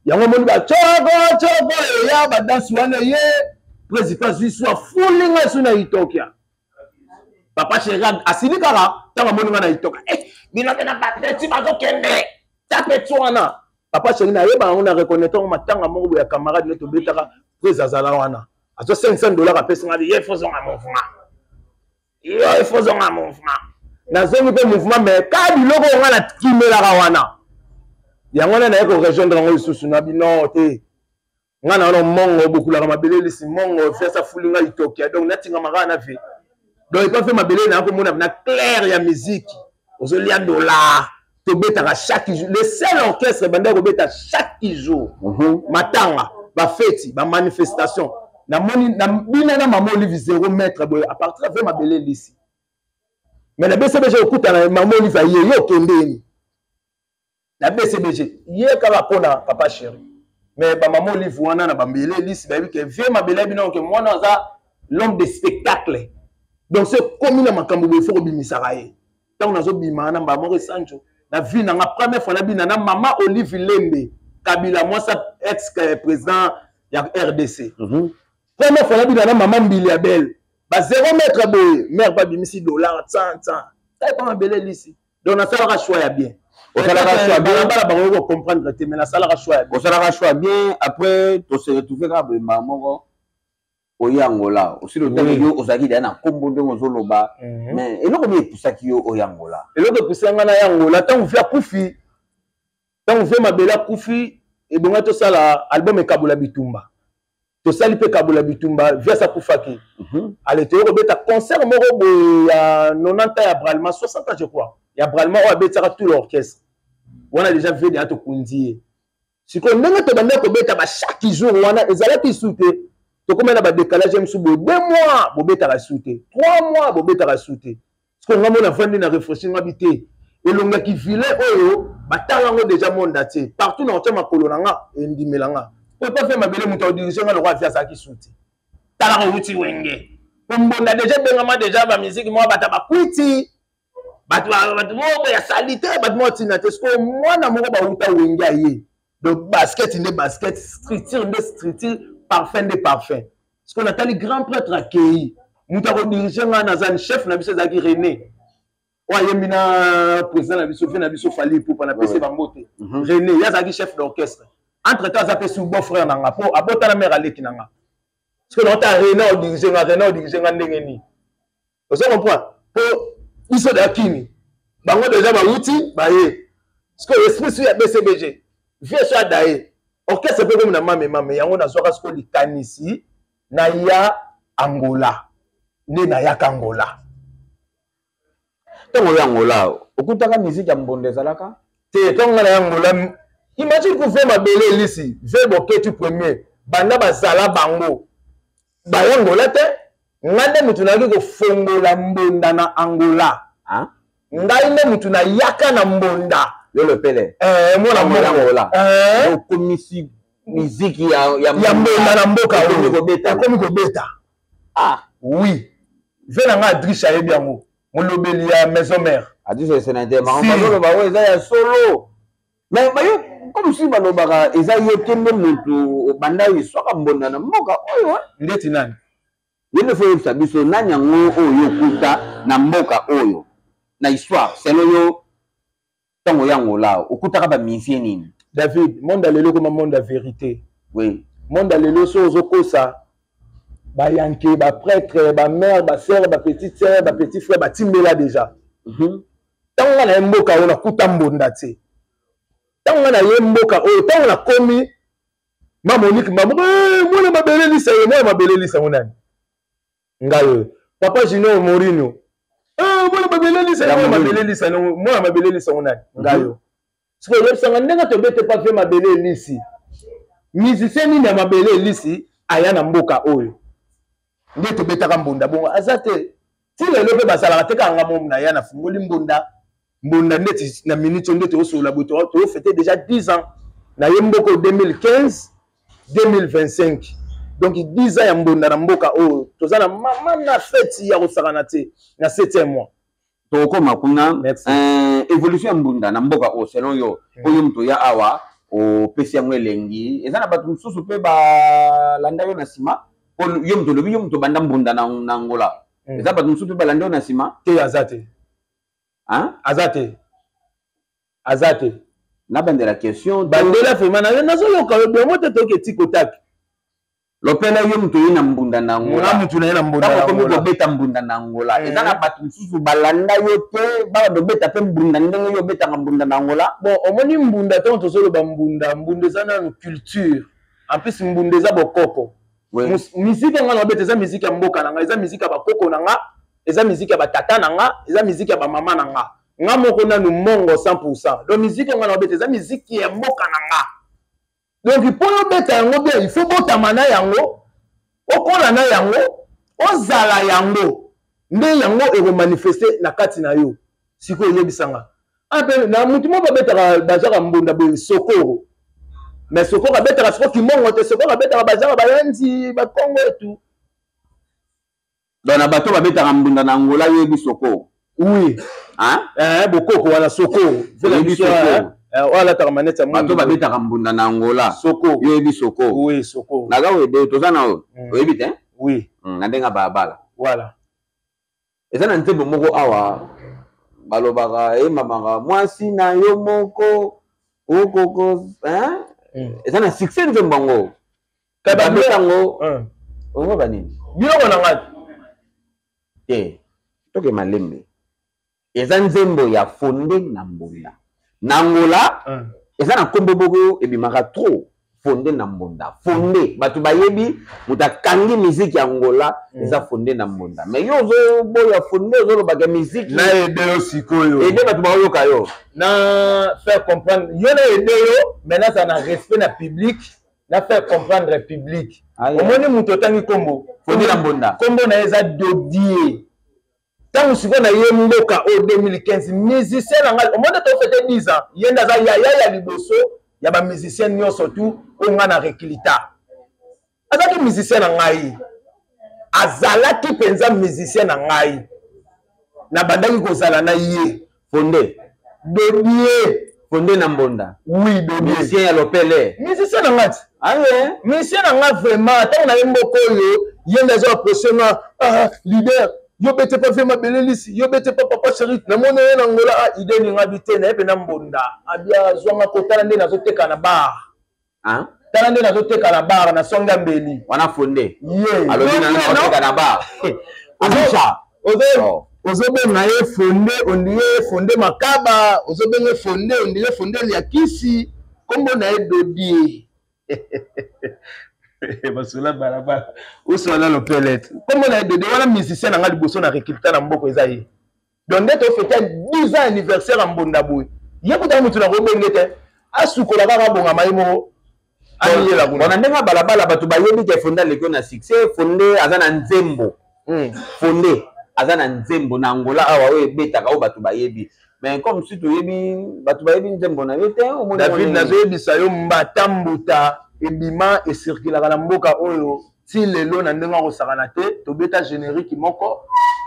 Yango omoni bacoko coko eya badansi wana, ye président azwi su, afuli ngai su na Itokia. Papa chéri asili kaka ntango amoni ngai na Itoka, bino mpe na bapeti bazokende ta peti wana. Papa chéri nayeba yango, na reconnaître yango. Matanga moko boye ya camarade ne tobetaka, prese azala wana, azwa 500 dollar, apesi ngai, ye fozonga mouvement, yo il faut zonga mouvement. Nazongi mpe mouvement, mais ka biloko oyo ngai nakimelaka wana, yango wana naye korejoindre yango lisusu na bino te. Ngai na wana mongo bokulaka mabele lisi mongo fiasa fuli ngai Itokia. Donc natingama kaka na vie. Donc epa fe mabele na komona na claire ya musique, ozolia dollar, tobetaka chaque jour. Le seul orchestre ebandaki kobeta chaque jour, matanga, bafeti, bamanifestation. Namoni na bina na mama Olive 0 mètre boye à partir ya ve mabele lisi. Mais na BCBG okutana mama Olive aye, yo okendeni na BCBG, ye kaka mpona papa chéri. Mais bamama Olive wana na bambele lisi bayebi ke vie mabele bino ke mwana aza l'homme de spectacle. Donc so ekomi na makambo boye, fo kobimisaka ye. Ntango nazobima na mbala moko esanjo na vie nanga, première fois nabina na mama Olive Lembe Kabila, mwasi ex président ya RDC. Première fois nabina na mama Mbili ya Belle, ba 0 mètre boye, mare babimisi dollar 100 100 tai pa mabele lisi. Donc nasalaka choix ya bien. Osalaka choix bien. Balabala bango kocomprendre te, mais nasalaka choix ya bien. Osalaka choix bien. Après tose retrouve kaka boye, mbala moko oye Angola. Osili otangi, yo ozalaki deya na nkombo ndenge ozoloba, mais eloko nini epusaki yo oyo Angola? Eloko epusi nga na ya Angola, ntango vie akufi, ntango vie mabele akufi, ebonga tosala album Ekabola Bitumba. Tosali mpe Ekabola Bitumba. Vie asi akufaki. Ale toye kobeta concert moko boye ya 90 ans ya Bralima, 60 ans je crois ya Bralima, oyo abetisaka tout l'orchestre wana. Déjà vie deya tokundi ye. Sikoyo ndenge tobandaki kobeta ba chaque jour wana ezalaki su te. Tokomai na badécalage mosusu boye, 2 mois bobetaka su te, 3 mois bobetaka su te. Sikoyo nga mona vandi na réfléchir, nga bi te, elongaki vilain oyo batanga yango déjà monde entier partout na kotia makolo na nga, endimela nga po epa fe mabele moto aodirige nga lokola vi azalaki su te. Talaka outi Wenge po mbonda déjà ebengama déjà bamiziki moko bato bakwiti, bato bato moko ya sali te, bato moko ntina te. Sikoyo mwana moko bauta Wenge aye, donc basket nde basket, structure nde structure, parfum nde parfum. Sikoyo natali grand prêtre akei, moto akodirige ngai naza ni chef na biso ezalaki René, oyo ayembi na président na biso, vie na biso Fally Ipupa, napesi bango te. René ye azalaki chef d'orchestre. Entre temps aza mpe su beau frère na nga, mpo abotana mare aleki na nga. Sikoyo naota René odirige nga, René odirige nga ndenge nini? Ozo comprendre? Mpo biso deya kini bango deja bawuti baye. Sikoyo esprit su ya BCBG, vie so adaye orchestre mpe komi na mame mame. Yango nazwaka sikoyo likanisi na ya Angola, nde nayaka Angola. Ntango oyo Angola, okutaka musique ya mbonda ezalaka? Te, ntango nga na ya Angola, imagine ku ve mabele elisi ve boketi premier banda bazala bango baya Angola te. Ngai nde motu nayaki kofongola mbonda na Angola. Ngai nde motu nayaka na mbonda. Yo lepele? Mwana moko Angola, okomisi miziki ya mbonda na mboka oyo ekomi kobeta. Ah. Oui, ve na ngai Adriche ayebi yango, molobeli ya maison mère. Adriche sénateur, bazoloba oyo eza ya solo, mais bayo comme si balobaka eza yo te nde motu obanda eswaka mbonda na mboka oyo. Ndeti nani? Ye nde fo oyebisa biso nani yango oyo okuta na mboka oyo na histoire selon yo. Ntango ya Angola, okutaka bamusicien nini? David, monde ya lelo ekoma monde ya vérité. Oui. Monde ya lelo, so ozokosa bayanke, baprêtre, bamare, basœur, bapetite sœur, bapetit frère, batimbela déjà. Ntango nga na ye mboka oyo, nakuta mbonda te. Ntango Ntango nga naye mboka oyo, ntango nakomi ma Monique Mbambo, eh, mwana mabele lisa ye, mwana mabele lisa ngo nani? Ngai oyo. Papa Junior Mourinho, eh, mwana mabele lisa ye, mwana mabele lisa ngo, mwana mabele lisa ngo nani? Ngai oyo. Sikoyo oyebisanga ndenge tobete pa vie mabele elisi. Musicien nini ya mabele elisi aya na mboka oyo? Nde tobetaka mbunda bongo aza te. Ti lelo mpe bazalaka te, kaka nga momu na ya nafungoli mbunda. Mbunda ndeti na minute oyo nde tozosolola boye, tozofete déjà 10 ans na ye mboka oyo 2015 2025, donc 10 ans ya mbunda na mboka oyo. Toza na mama na feti ya kosakana te na 7e mois. Tokokoma kuna. Évolution ya mbunda na mboka oyo selon yo, oyo moto ya awa opesi yango elengi, eza na bato mosusu mpe balanda yo na nsima? Po yo moto olobi, yo moto obanda mbunda na Angola, eza bato mosusu mpe balanda yo na nsima? Te, aza te. Aza te, aza te. Nabandela question. Bandela vraiment, nazoyoka yo bongo te, toyoki etikotaki. Lopela, yo moto oye na mbunda na Angola. Motu na ye na mbunda na Angola. Kobeta mbunda na Angola, eza na bato mosusu balanda yo te, babanda obeta mpe mbunda ndenge yo obetaka mbunda na Angola? Bon, omoni mbunda, ntango tozoloba mbunda, mbunda eza nanu culture. En plus mbunda eza bokoko. Musique nga na obeta eza musique ya mboka na nga, eza musique ya bakoko na nga, eza musique ya batata na nga, eza musique ya bamama na nga. Nga moko nanu mongo 100%. Donc musique nga na obeta eza musique ya mboka na nga. Donc mpo obeta yango bien, il faut botama na yango, okola na yango, ozala yango, nde yango ekomanifeste na kati na yo. Sikoyo oyebisanga mpe na motu moko abetaka bazaka mbunda boye, Sokoro. Mais Sokoro abetaka soko kimongo te. Sokoro abetaka bazaka bayanzi, bakongo etu. Donc na bato babetaka mbunda na Angola, yoyebi Sokoro? Oui. Eh, bokoko wana Sokoro. Oyebi Sokoro? Oyo alataka maneti ya bato babetaka mbunda na Angola. Soko. Yoyebi Soko? Oui, Soko. Naza oyede, toza na oyo oyebi te? Oui. Na ndenge ya balabala. Voilà. Eza na nzembo moko awa balobaka, eyembamaka mwasi na yo moko okoko, eza na succès nzembo yango, babeta yango. Oyoka nini? Biloko na ngai. Te, toke malembe. Eza nzembo ya Fonde na mbunda na Angola. Eza na nkombo moko ebimaka trop, Fonde na mbunda. Fonde, bato bayebi moto akangi miziki ya Angola, eza Fonde na mbunda. Mais yo ozoboya Fonde, ozolobaka miziki. Na aide yo sikoyo. Aide bato baoyoka yo. Na faire comprendre yo, na aide yo, mais nazala na respect na public, na faire comprendre public. Omoni moto otangi nkombo? Fonde na mbunda. Nkombo na ye eza Dodie. Ntango sikoyo na ye mboka oyo 2015, musicien na ngai, omoni tofete 10 ans, ye nde aza yaya ya liboso ya bamusicien nyonso tu oyo ngai na reclita. Azalaki musicien na ngai, azalaki mpenza musicien na ngai, nabandaki kozala na ye. Fonde. Dodie. Fonde na mbonda. Oui, Dodie. Musicien ya Lopele. Musicien na ngai ti. Aye. Musicien na ngai vraiment, ntango na ye mboka oyo, ye nde azo approche nga, ah, leader, yo bete pa vie mabele lisi, yo bete pa papa chéri, namoni ye na Angola, ah, ide ninga bi te, na ye mpenza mbonda. Abia zwanga ko tala nde nazoteka na bar. Hein? Tala nde nazoteka na bar na songa mbeli. Wana Fonde. Ye. Alobi na nazoteka na bar. Abisha. Ozo ozobenga ye Fonde, ondire Fonde Makaba, ozobenga ye Fonde, ondire Fonde Liakisi, nkombo na ye Dodie. Basola balabala, osola lopelete. Nkombo na ye Dodie, wana musicien na ngai liboso na recruta na mboka eza ye. Donc nde tofete 10 ans anniversaire ya mbonda boye. Ye kuta motu na kobenge te. Asukola kaka abongama ye moko. Amiyela kuna. Bona ndenge balabala, bato bayebi ke Fonde aleki na succès. Fonde aza na nzembo. Fonde aza na nzembo na Angola awa oyo ebetaka, oyo bato bayebi. Mais comme si toyebi, bato bayebi nzembo na ye te. Omoni David, ndenge- nazoyebisa yo, mbata mbuta ebima, esirkulaka na mboka oyo ti lelo na ndenge akosakana te. Tobeta générique moko,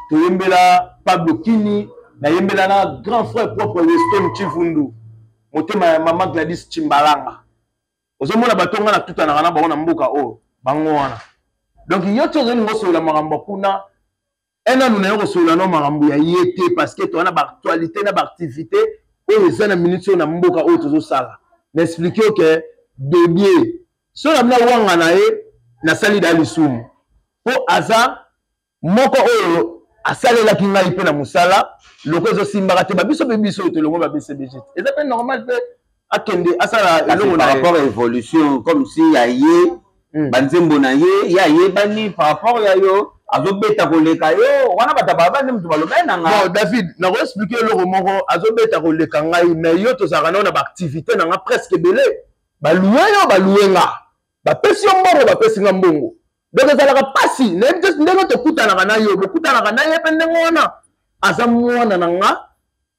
toyembela Pablo Kini, nayembela na grand frère propre Weston Chivundu, motema ya mama Gladys Chimbalanga. Ozomona bato nga natutanaka na bango na mboka oyo, bango wana. Donc yo ti ozolinga osolola makambo ya kuna, enanu na yo kosolola no makambo ya ye te, parce que toza na baactualité na baactivité oyo eza na minute oyo na mboka oyo tozosala. Na explike yo ke Dodie, so na bina wanga na ye, nasali da lisumu, mpo aza moko oyo asalelaki ngai mpe na mosala loko ezosimbaka te. Babiso mpe biso oyo tolongo ba BCBG, eza mpe normal mpe. Akende asala eloko na par rapport à évolution, comme si ya ye banzembo na ye, ye ayebani par rapport ya yo, azobeta koleka yo wana. Bato baba nde moto balobai na nga. Bon, David, nakoexpliquer eloko moko. Azobeta koleka ngai, mais yo tozalaka nao na baactivité na nga presque ebele. Balouer yo, balouer nga, bapesi yo mbongo, bapesi nga mbongo. Donc ezalaka mpasi. Nayebi te ndenge tokutanaka na yo, bokutanaka na ye mpe ndenge wana. Aza mwana na nga,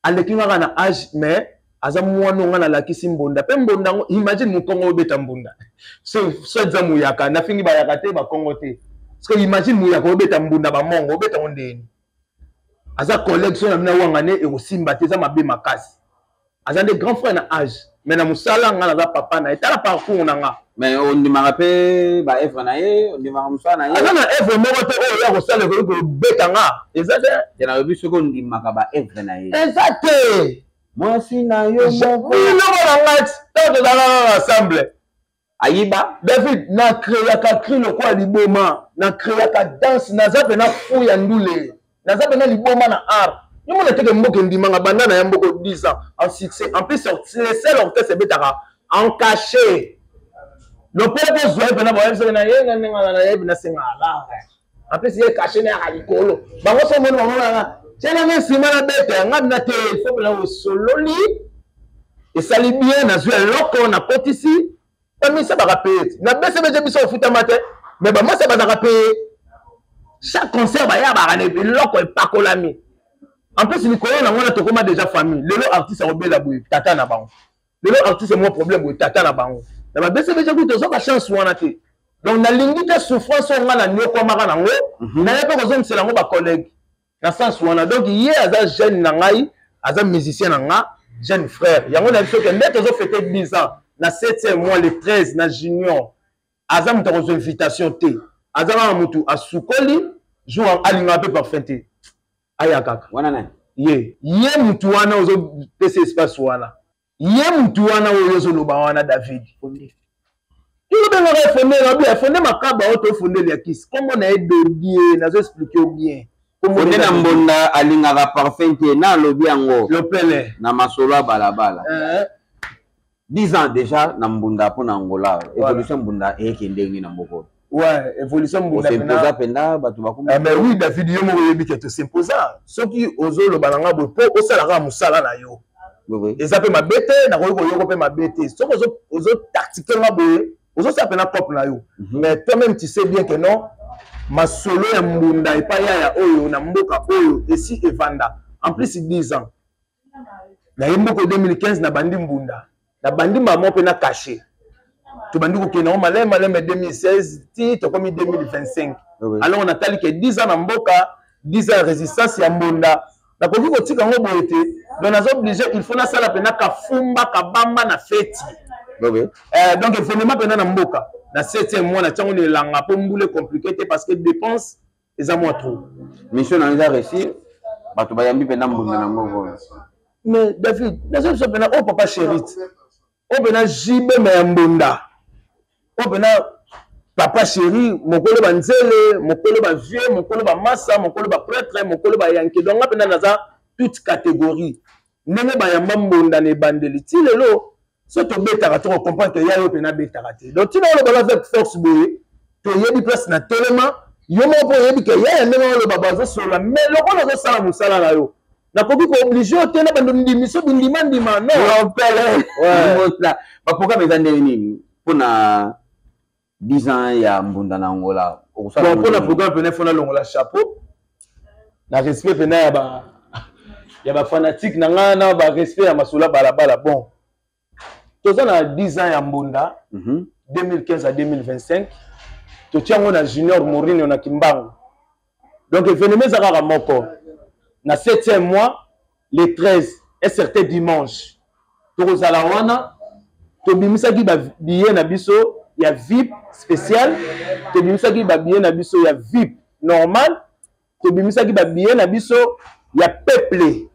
aleki nga kaka na âge, mais aza mwana nga nalakisi mbonda mpe mbonda yango. Imagine mokongo obeta mbunda, so eza muyaka. Nafingi bayaka te, bakongo te, parce que imagine muyaka obeta mbunda, bamongo obeta ngo ndeni. Aza collègue. So na bino awangane, ekosimba te, eza mabe makasi. Aza nde grand frère na âge, mais na mosala nga naza papa na ye. Tala parcours na nga. Mais ondimaka mpe baœuvre na ye? Ondimaka mosala na ye? Aza na œuvre moko te oyo ya kosala ekoki kobeta nga, eza te. Te, nalobi soki ondimaka baœuvre na ye. Eza te. Mwasi na yo moko. Biloko na ngai ntango tozalaka kaka ensemble. Ayiba. David, nacréaka cri lokola liboma, nacréaka danse. Naza mpena fou ya ndule, naza mpena liboma na art. Yo mona teke mboka endimanga banda na ya mboka 10 ans en succès. En plus, le seul orchestre ebetaka en cachet. Lopele mpo zwa ye mpena bayebisaki na ye nga ndenge ala nayebi nasenga alare. En plus, ye cachet na yaka likolo. Bango so omoni bango nanga tielanga nsima na bete yanga na te. Il faut mpena osololi, esali bien. Nazwi eloko, nakotisi bamisa baka paye ti na BCBG. Biso ofutama te, mais bamasa bazalaka paye. Chaque concert bayabaka na eloko epakolami. En plus, likolo nango wana tokóma déjà famille. Lelo artiste akobela boye, tata na bango. Lelo artiste mwa problème boye, tata na bango. Na ba BCBG kutu tozoka chance wana te. Donc nalingi te souffrance oyo nga na nyokwamaka nango, naye mpe kozongisela yango bacollègue na sens wana. Donc ye aza jeune na ngai, aza musicien na nga, jeune frère. Yango na biso ke nde tozofêter 10 ans na 7e mois, le 13, na Junior. Aza moto akozwa invitation te, aza kaka motu asukoli jour alingaka mpe parfum te, aya kaka. Wana nani? Ye mutu wana ozopesa espace wana, ye mutu wana oyo ozoloba wana, David. Tolobengaka efonde nabi efonde makaba oyo tofondeli ya kisi. Nkombo na ye Dodie, nazo expliquer yo bien. Fonde na mbonda alingaka parfum te, na alobi yango. Lopele. Na masolo ya balabala. 10 ans déjà na mbunda mpo na Angola, évolution mbunda eyeke ndenge na mboka? Ouais, évolution mbunda. Osimposa mpenza, bato bakoma. Mais oui, David, yo moko oyebi ke tosimposa. Soki ozoloba na nga boye mpo osalaka mosala na yo, eza mpe mabe te. Nakoki koyoko mpe mabe te soki ozotactique nga boye, ozosala mpena cope na yo. Mais toi même tu sais bien que non, masolo ya mbunda epai yaya oyo na mboka oyo esi evanda. En plus, 10 ans naye mboka 2015, nabandi mbunda, nabandi mama mpe na cachet. Tobandi kokende yango maleme maleme 2016 ti tokomi 2025. Alors natali ke 10 ans na mboka, 10 ans ya résistance ya mbunda, nakoki kotika yango boye te. Donc naza obligé, il faut nasala mpena kafumba kabamba na feti. Donc événement mpena na mboka na 7e mois, natiango na elanga mpo mbula compliqué te, parce que dépense eza mwa trop. Mission na eza réussir, bato bayambi mpena mbunda na moko. Mais David, naza biso mpena oyo papa chérit, oyo mpena jibema ya mbunda, oyo mpena papa chéri, mokolo banzele, mokolo bavieux, mokolo bamasa, mokolo baprêtre, mokolo bayanke. Donc nga mpena naza toute catégorie. Ndenge bayamba mbonda na ebandeli ti lelo, so tobetaka, tokocomprendre ke ya yo mpena abetaka te. Donc ntina oloba avec force boye, toyebi place na telema. Yo moko mpo oyebi ke yaya ndenge oloba bazosolola, mais lokola ozosala mosala na yo, nakoki koobliger yo te na bando ndimiso bindima ndima, non. Pele, baprogramme eza ndenge nini mpona 10 ans ya mbunda na Angola? Bon, mpona programme pene, fona longola chapeau na respect pena ya bafanatique na ngai, na barespect ya masolo ya balabala. Bon, toza na 10 ans ya mbunda, 2015 à 2025. Totia yango na Junior Morino na Kimbangu. Donc événement eza kaka moko na 7e mois, le 13, un certain dimanche. Tokozala wana. Tobimisaki babillet na biso ya VIP spécial, tobimisaki babillet na biso ya VIP normal, tobimisaki babillet na biso ya peuple,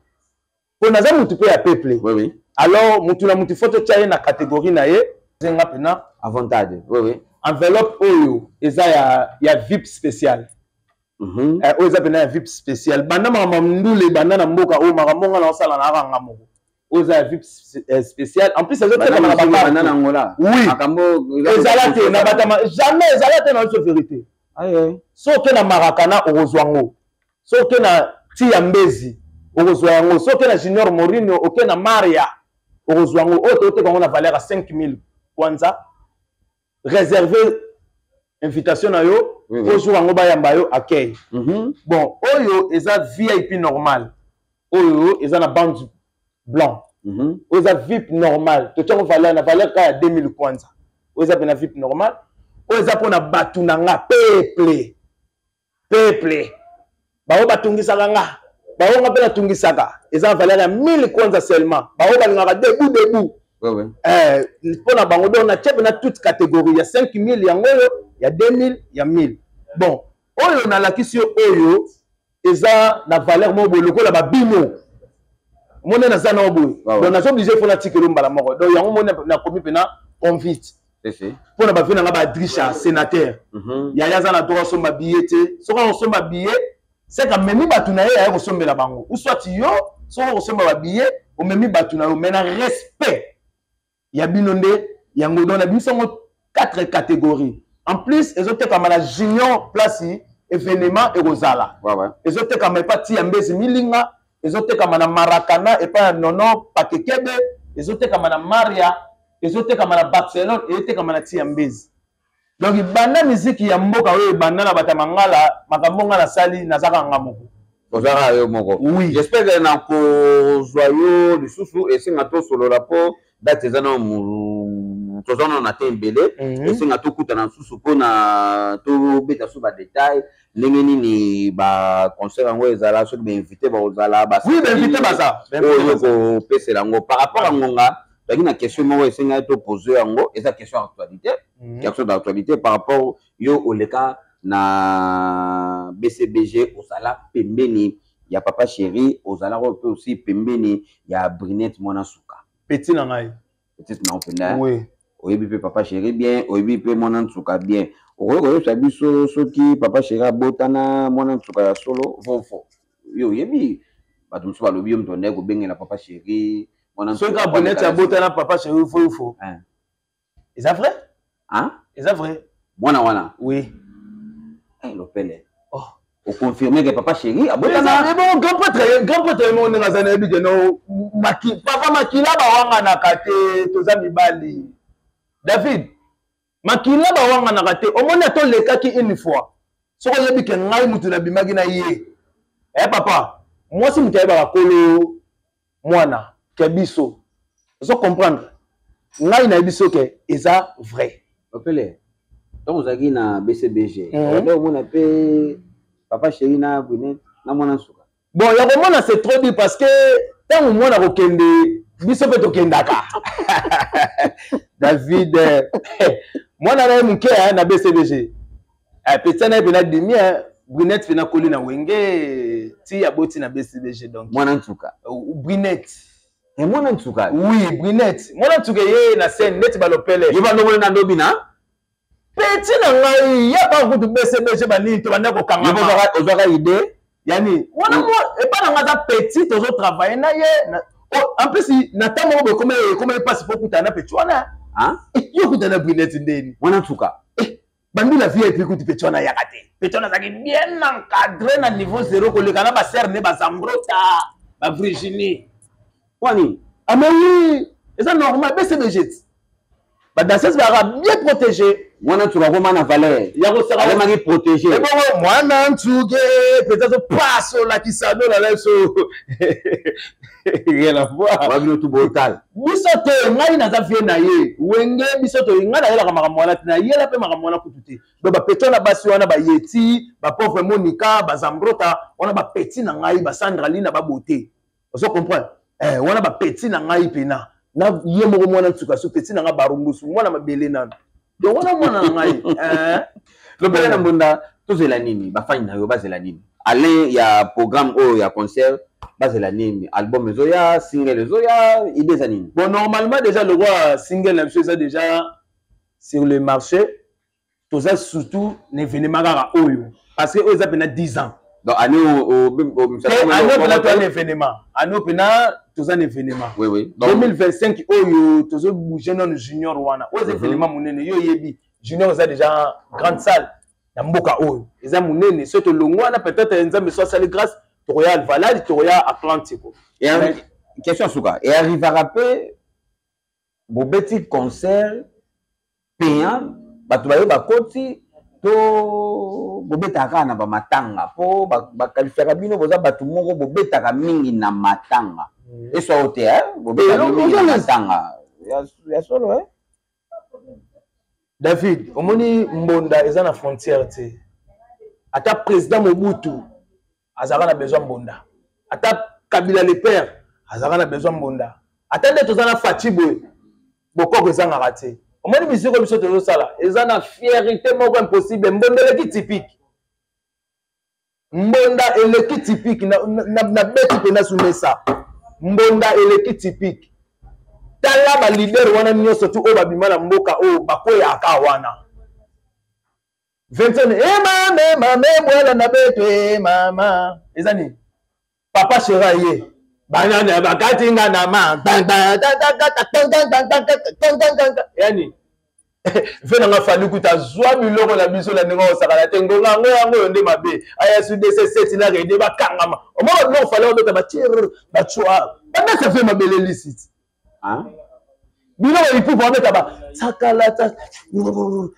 mpo naza mutu mpe ya peuple. Alors mutu na mutu, faut totya ye na catégorie na ye. Zenga mpena Avantage, oui. Enveloppe oyo eza ya VIP spécial. Oyo eza mpena ya VIP spécial. Banda makambo ndule, banda na mboka oyo, makambo nga na osala na akanga moko. Oyo eza ya VIP spécial. En plus ezotekama na bana na Angola. Oui, ezala te na batama jamais, ezala te na biso vérité. Soki na Marakana okozwa yango, soki na ti ya Mbezi okozwa yango, soki na Junior Morino, oke na Maria okozwa yango. Oyo toteka yango na valeur ya 5000 kwanza. Réserve invitation na yo po jour yango bayamba yo accueil. Bon, oyo eza VIP normal, oyo eza na bande blanc. Oyo eza VIP normal, totiango valeur na valeur kaka ya 2000 kwanza. Oyo eza mpena VIP normal, oyo eza mpona bato na nga, peuple, peuple bango batungisaka nga, bango nga mpe natungisaka. Eza na valeur ya 1000 kwanza seulement. Bango balingaka debout debout. Mpo na bango, donc natie mpena toute catégorie ya 5000 yango, oyo ya 2000, ya 1000. Bon, oyo nalakisi yo, oyo eza na valeur moko boye lokola babino mone naza nao boye. Donc naza obligé mpo natikelo mbala moko. Donc yango mone nakomi mpena convite mpo na bavieux na nga, baadricha sénateur. Yaya aza na droit asomba billet te. Soki akosomba billet, seke amemi bato na ye, aya kosombela bango, ou soit yo soki okosomba babillet, omemi bato na yo, mais na respect ya bino nde yango. Donc nabimisi yango quatre catégories. En plus ezotekama na Junior Place, événement ekozala. Ezotekama epa ti ya Mbezi Milinga, ezotekama na Marakana epai ya Nono Pakekebe, ezotekama na Maria, ezotekama na Barcelone, ezotekama na ti ya Mbezi. Donc banda miziki ya mboka oyo ebanda na bato ya mangala, makambo nga nasali, nazaka nga moko. Ozalaka yo moko? Oui. J'espère que na kozwa yo lisusu, esenga tosolola mpo date eza na toza nano na te ebele. Esenga tokutana lisusu mpona tobeta so badétail, ndenge nini baconcert yango ezala, soki bainvité bakozala. Oui, bainvité baza. Oyo kopesela yango par rapport à ngonga, tozalaki na question moko esengaki topose yango. Eza question ya actualité, question d'actualité par rapport yo oleka na BCBG, ozala pembeni ya Papa Chéri, ozalaka mpe aussi pembeni ya Brinette Mwana Suka. Petit na ngai. Petite na mpenza. Oui. Oyebi mpe Papa Chéri bien, oyebi mpe Mwana Nsuka bien. Okoki koyebisa biso soki Papa Chéri abotana Mwana Nsuka ya solo vofo? Yo oyebi, bato mosusu balobi yo moto andaki kobengela Papa Chéri Mwana. Soki Aboneti abotana Papa Chéri fo fo, eza vrai. Hein? Eza vrai. Mwana wana? Oui. Eh, Lopele. Oh. Oconfirme ke Papa Chéri abotana? Bon, grand prêtre, grand prêtre mo ndenge aza, nayebi ke no papa makila bawanganaka te. Toza mibali, David, makila bawanganaka te. Omoni, atolekaki une fois, soki oyebi ke ngai mutu nabimaki na ye, eh papa mwasi, moto ayebaka kolo mwana ke biso. Ozo comprendre ngai, nayebi so ke eza vrai. Lopele, ntango ozalaki na BCBG, oda omona mpe Papa Chéri na Brunet na Mwana Nsuka? Bon, ya komona, c'est trop dit, parce que ntango mwana kokende, biso mpe tokendaka. David, mwana na ye moke na BCBG, petit na ye mpe na dimi Brunet mpe nakoli na Wenge ti aboti na BCBG. Donc Mwana Nsuka? Brunet. Mwana Nsuka? Oui, Brunet Mwana Nsuka, ye na scène neti balopele. Ye bandomona na ndobi na Petit na ngai ye bakutu BCBG banini, tobanda kokangama. Ozwaka idée? Yani wana epa na nga aza petit, tozotravaille na ye. En plus na ntango moko boye ekoma mpasi mpo okutana na petit wana. Yo okutana na Brunet ndeni? Mwana Nsuka. Bandula VIP kutu petit wana ayaka te. Petit wana azalaki bien encadré na niveau zéro koleka na basere ne bazambrota, bavirginie. Wani? Ah mais oui, eza normal, BCBG badanseuse bazalaka bien protégé. Mwana Nsuka akoma na valeur. Ya kosaka. Akomaki protégé. Ebongo Mwana Nsuke mpenza azopasa olakisa no na biso, rien à voir. Wabino tu botala. Biso te, ngai naza vieux na ye Wenge. Biso to ngai nayelaka makambo wana te, nayela mpe makambo wana kutu te. Donc bapeti wana, basi wana bayeti, bapauvre Monika, bazambrota wana, bapeti na ngai, basandra na babote, ozo comprendre, eh, wana bapeti na ngai mpena na ye moko Mwana Nsuka so petit na ngai barumbusu, mwana mabele nano. Donc wana mwana na ngai, eh. Lopele na mbonda, tozela nini? Bafani na yo bazela nini, Alain, ya programme oyo ya concert? Bazela nini? Album ezoya, single ezoya, idée eza nini? Bon, normalement déjà le roi, single na biso eza déjà sur le marché. Toza surtout na événement kaka oyo, parce que oyo eza mpena 10 ans. Donc année oyo mpena toza na événement, année oyo mpena toza na événement. Oui, oui. Donc 2025 oyo tozobouge nano junior wana, oyo eza événement monene. Yo oyebi, junior eza déjà grande salle na mboka oyo, eza monene. Soki tolongwa wana, peut-être Nzambe so asali grâce, tokoya Alvalade, tokoya Atlantico. Question suka, earrivaka mpe bobeti concert payant, bato baye bakoti, to bobetaka kaka na bamatanga? Mpo baqualifiaka bino boza bato moko bobetaka mingi na matanga. Eswa o te, bobetaka mingi na matanga ya solo? David, omoni, mbonda eza na frontière te. Ata président Mobutu azalaka na besoin mbonda, ata Kabila le père azalaka na besoin mbonda, ata nde toza na Fatshi boye, bokoko ezangaka te. Omoni, misiko biso tozosala eza na fierté moko impossible. Mbonda eleki typique, mbonda eleki typique. Na beti mpena sumesa, mbonda eleki typique. Tala baleader wana nyonso tu oyo babima na mboka oyo, bakweyaka wana. 21 e mame mame bwala na beto e mama, eza nini? Papa shera ye banana bakati nga na ma yani ve nanga. Fally kuta azwa biloko na biso na ndenge osakana te. Ngonga yango, yango oyo nde mabe aya su dc7 na rede bakangama. Omona biloko Fally obeta, batir batswa babeta fe mabele lisiti biloko Ipupa babeta basakalata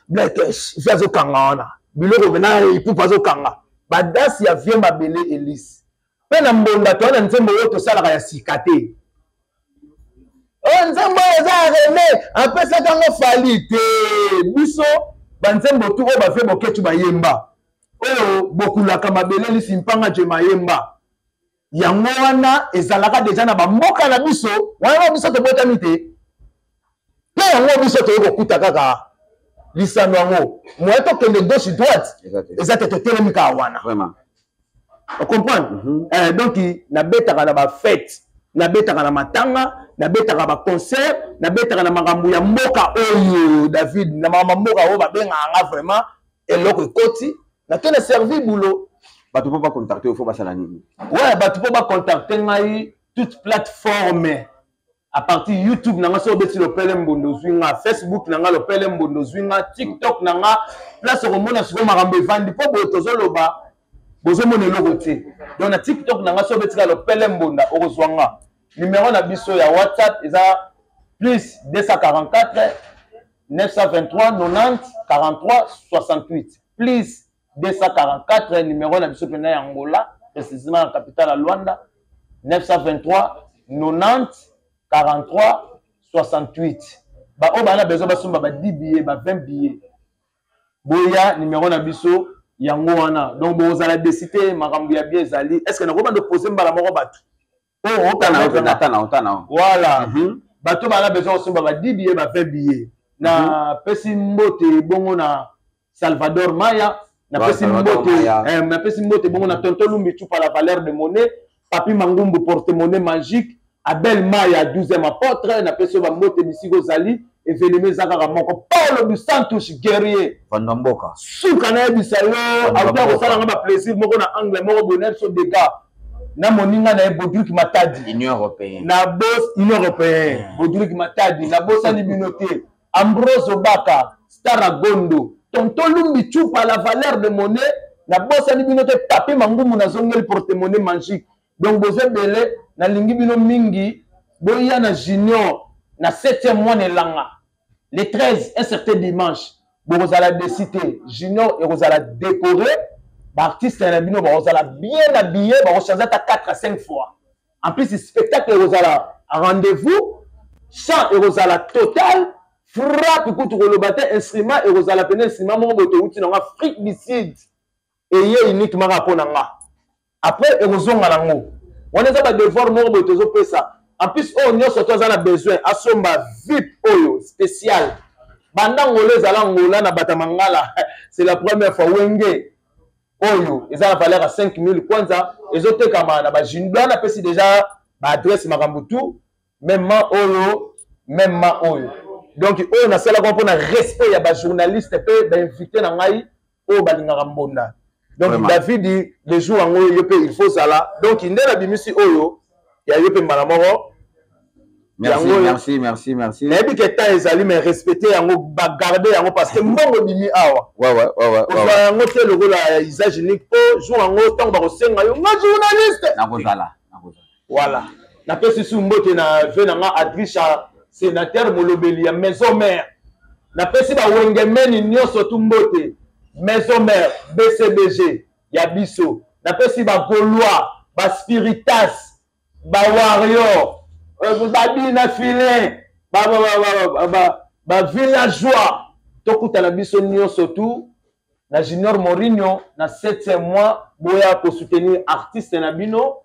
blakesh vi azokanga wana biloko pena. Ipupa azokanga badasi ya vie mabele elisi mpe na mbonda. Toa na nzembo oyo tosalaka ya sika te. Oyo nzembo oyo eza ya Rene, apesaka yango Fally te. Biso banzembo tu oyo bavie Boketu bayemba, oyo bokulaka mabele lisi mpanga je mayemba, yango wana ezalaka deja na bamboka na biso wana. Biso tobotami te mpe yango biso toyei kokuta kaka lisano yango. Moye tokende gauche droite eza te, totelemi kaka wana. Ocomprendre? Donc nabetaka na bafête, nabetaka na matanga, nabetaka baconcert, nabetaka na makambo ya mboka oyo. David, na makambo ya mboka oyo babengaka nga vraiment, eloko ekoti, nake na servi boulot. Bato mpo bacontacte, fo basala nini? Ouais, bato mpo bacontacte ngai, toute plateforme, à partir YouTube na nga, soki obeti Lopele Mbondo, ozwi nga. Facebook na nga, Lopele Mbondo, ozwi nga. TikTok na nga, place okomona sikoyo makambo evandi, mpo boye tozoloba, bozomona eloko te. Donc na TikTok na nga, soki obetika Lopele Mbonda, okozwa nga. Numero na biso ya WhatsApp eza plus 244 923 90 43 68, plus 244. Numéro na biso mpena ya Angola, précisément na capitale ya Luanda, 923 90 43 68. Baoyo bana besoin basomba ba 10 billets, ba 20 billets, boya, numéro na biso yango wana. Donc bozala déçus te, makambo ya bien ezali. Est ce que nakobanda pose mbala moko bato? Voilà, bato bana besoin kosomba ba 10 billets, ba 20 billets, napesi mbote bongo na Salvador Maya, napesi mbote, napesi mbote bongo na tonton Lumbi Chupa, la valeur de monnaie, Papi Mangumbu, porte monnaie magique, Abel Maya, 12e apôtre, napesi yo bambote bisika ozali. Evenema eza kaka moko. Paulo du Santos guerrier. Vanda mboka. Suka nayebisa yo, auta kosalanga baplaisir moko na angle moko boye na biso dega na moninga na ye Bodrik Matadi. Union européenne. Na bos Union européenne, Bodrik Matadi, nabosani bino te. Ambrose Obaka, Star Agondo, tonton Lumbi Chupa, la valeur de monnaie, nabosani bino te. Papi Mangumu, nazongeli porte monnaie magique. Donc boza ebele, nalingi bino mingi. Boya na junior na 7e mois na elanga, le 13, un certain dimanche. Bokozala déçus te. Junior ekozala décoré, baartiste na bino bakozala bien habillé, bakochange ata 4 à 5 fois. En plus, spectacle ekozala rendez-vous, chant ekozala total, frappe kutu koloba te, instrument ekozala pene instrument moko boye touti nango Afrique du Sud, eye uniquement kaka mpo na nga. Après ekozonga nango wana, eza badevoir moko boye tozopesa. En plus, oyo nyonso to aza na besoin asomba vip oyo spécial, banda Ngola ezala Ngola na bata mangala, c'est la première fois. Wenge oyo eza na valeur ya 5000 kwanza, ezotekama na bajinda. Napesi déjà baadresse, makambo tout même oyo, même oyo. Donc oyo nasalaka mpona respect ya bajournaliste mpe bainvité na ngai oyo balingaka mbonda. Donc Vraiment. David, le jour yango yo mpe il faut zala. Donc nde nabimisi oyo ya yo mpe mbala moko. Merci, Yango- merci, merci, merci. Nayebi ke temps ezali, mais respecte yango, bagarde yango, parce que mbongo ebimi awa. Kozwa yango te lokola ya usage unique, mpo jour yango ntango bakosenga yo nga journaliste. Nakozala, nakozala. Voilà, napesi su mbote na ve na nga Adrisha, sénateur molobeli ya maison mère. Napesi bawengemeni nyonso tu mbote, maison mère BCBG ya biso. Napesi bagaulois, baspiritas, bawarrior, babina filin, bavillageois. Tokutana biso nyonso tu na Junior Mourinho na 7e mois. Boya kosoutenir artiste na bino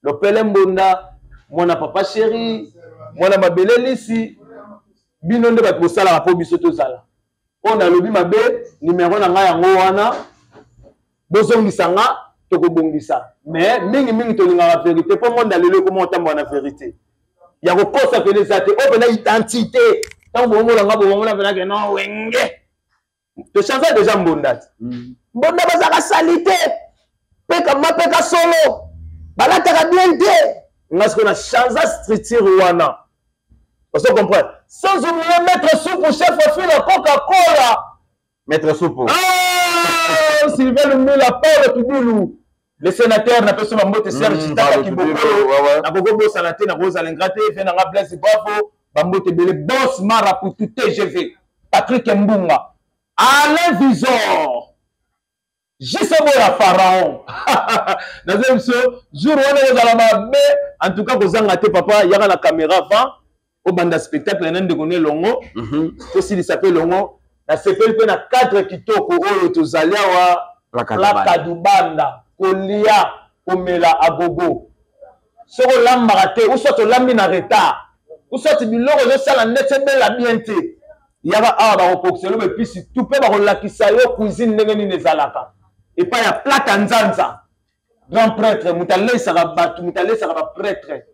Lopele Mbonda, mwana papa chéri, mwana mabele lisi. Bino nde bato bosalaka mpo biso tozala. Oyo nalobi mabe, numero na ngai yango wana, bozongisa nga, tokobongisa. Mais mingimingi tolingaka vérité, mpo monde ya lelo ekoma kotambola na vérité. Ya kokosa pene eza te. Oyo mpena identité, ntango bomona nga, bomona mpena ke non, wenge tochange déjà mbonda te. Mbonda bazalaka sali te, peka mapeka solo, balataka bien te. Nga sikoyo na change structure wana, ozo comprendre? Sans oublier maître Soupu, chef fila Coca-Cola. Maître Soupu. Ah, Sylvain Lumila, Paulo Tubilu, le sénateur. Napesi bambote Serge Tata Paulo Kibokolo. Tubilu, ouais. Nakokobosana te, nakozala ingrat te. Ve nanga Blaise Bravo, bambote ebele. Boss Maraputu, TGV Patrick Mbunga, Alain Visor, Jisebo ya Pharaon. Nazoyebi biso jour wana ekozala mabe. En tout cas kozanga te, papa, yaka na caméra avant obanda spectacle na ndeko no elongo. Tosilisa mpe elongo. Nasepeli mpe na cadre kitoko oyo tozali awa. Plaka Plaka Dubanda. Dubanda, kolia komela agogo. Soki olambaka te, ou soit olambi na retard, ou soit biloko ezosala ndeti ebela bien te, yaka awa, bakokokisela yo baepisi tu mpe bakolakisa yo cuisine ndenge nini ezalaka epai ya Plaka Nzanza. Grand prêtre, moto aleisaka bato, moto aleisaka baprêtre,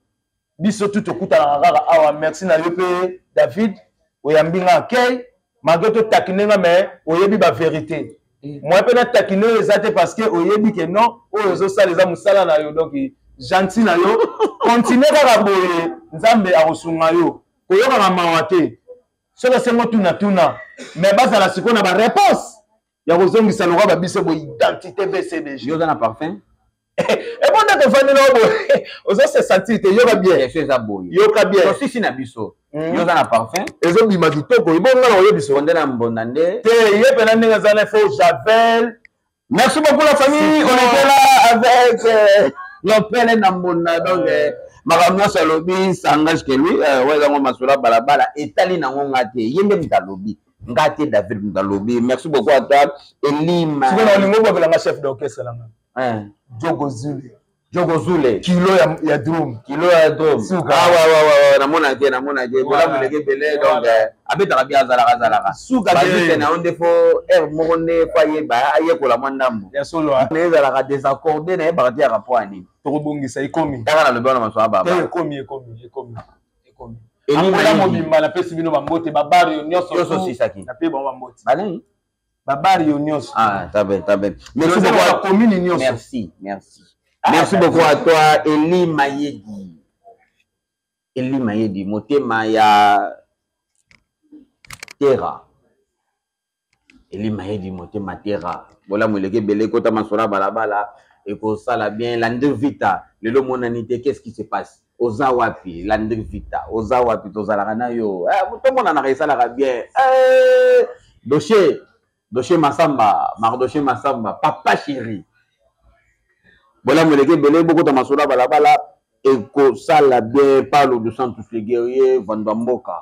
biso tu tokutanaka kaka awa. Merci na yo mpe David, oyambi nga akei malgré totakine nga, mais oyebi bavérité. Moi mpe natakine oyo eza te, parce que oyebi ke non, oyo ozosala eza mosala na yo. Donc gentil na yo, continue kaka boye, Nzambe akosunga yo. Koyokaka mawa te soki asengo tunatuna, mais bazala sikoyo na baréponse ya kozongisa lokwa babiso bo identité BCBG. Yo oza na parfum. Ebo nde tovandela yo boye, ozo se sentir te. Yoka bien. Question eza boye. Yoka bien. Tosisi na biso. Yo oza na parfum. Ezobima kitoko, ebonga na oyebi so. Nde na mbonda nde. Te, ye mpena ndenge aza na fo javel. Merci beaucoup la famille. On était là avec Lopele na mbonda. Donc makambo nyonso alobi, ça engage que lui. Ouais, ezango masolo ya balabala etali nango nga te. Ye nde moto alobi. Nga te, David moto alobi. Merci beaucoup à toi Elima. Sikoyo na olingo obwakelanga chef d'orchestre nanga. Hein. Jogo Zule. Jogo Zule. Kilo ya drum. Kilo ya drum. Suka. Ah ouais, namona te, namona te. Voilà. Bolamu eleki ebele, donc Voilà. abetaka bien, azalaka azalaka. Suka. Bazute na yo nde fo aire moko nde fo ayeba ayekola mwa ndambo. Ya solo ah. Na ezalaka désaccordé, nayebaka te yaka po ya nini. Tokobongisa, ekomi. Kaka nalobi wana masolo ya Te. baba. Ekomi, ekomi, ekomi, ekomi. Elima Angola Yedi. mobimba, napesi bino bambote, babario nyonso. Nyonso tu, osisaki. Napesi bango bambote. Banani? Babario nyonso. Ah, tabe, tabe. Merci Toza na beaucoup. bacommune nyonso. Merci, merci. Ah, Merci merci. beaucoup à toi, Eli Mayedi. Eli Mayedi, motema ya Terra. Eli Mayedi, motema Terra. Bolamu eleki ebele, kota masolo ya balabala, ekosala bien. Landry Vita, lelo monani te, qu'est-ce qui se passe? Oza wapi, Landry Vita? Oza wapi? Tozalaka na yo. Eh, tomonanaka, esalaka bien. Eh, dossier, dossier Masamba, Mardoché Masamba, papa chéri. Bolamu eleki ebele, bokota masolo ya balabala ekosala bien. Paulo dos Santos le guerrier, Vandwa Mboka.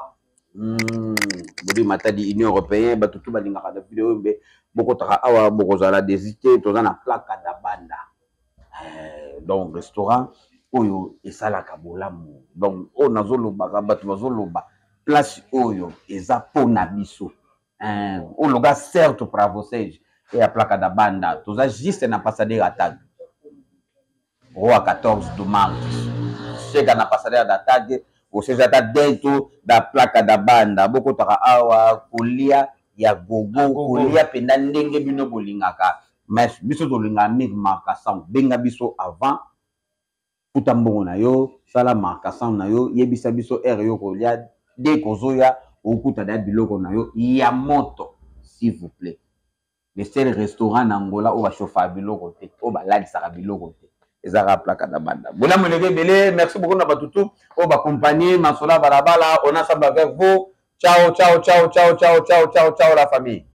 Bodi Matadi, Union européenne, bato tu balingaka na video oyo mbe bokotaka awa, bokozala désité. Toza na Plaka da Banda. Donc restaurant oyo esalaka bolamu. Donc oyo nazolobaka, bato bazoloba place oyo eza mpona biso. Oyo lugar certo para vocês é a Placa da Banda. Toza juste na Passadeira Tag, Rua 14 do Marques. Chega na Passadeira da Tag, você já está dentro da Placa da Banda. Bokotaka awa kolia ya gogo, Gogo. Kolia mpenza ndenge bino bolingaka. Mais biso tolingaka mingi markasan. Benga biso avant, futa mbongo na yo, sala markasan na yo, yebisa biso heure yo kolia, dès kozoya okuta da biloko na yo ya moto. S'il vous plaît, le seul restaurant na Angola oyo bachauffaka biloko te, oyo balalisaka biloko te, ezalaka Plaka da Banda. Bolamu eleki ebele. Merci beaucoup na bato tu oyo bacompagnie Masola Balabala. On ensemble avec vous. Ciao, ciao, ciao, ciao, ciao, ciao, ciao, ciao la famille.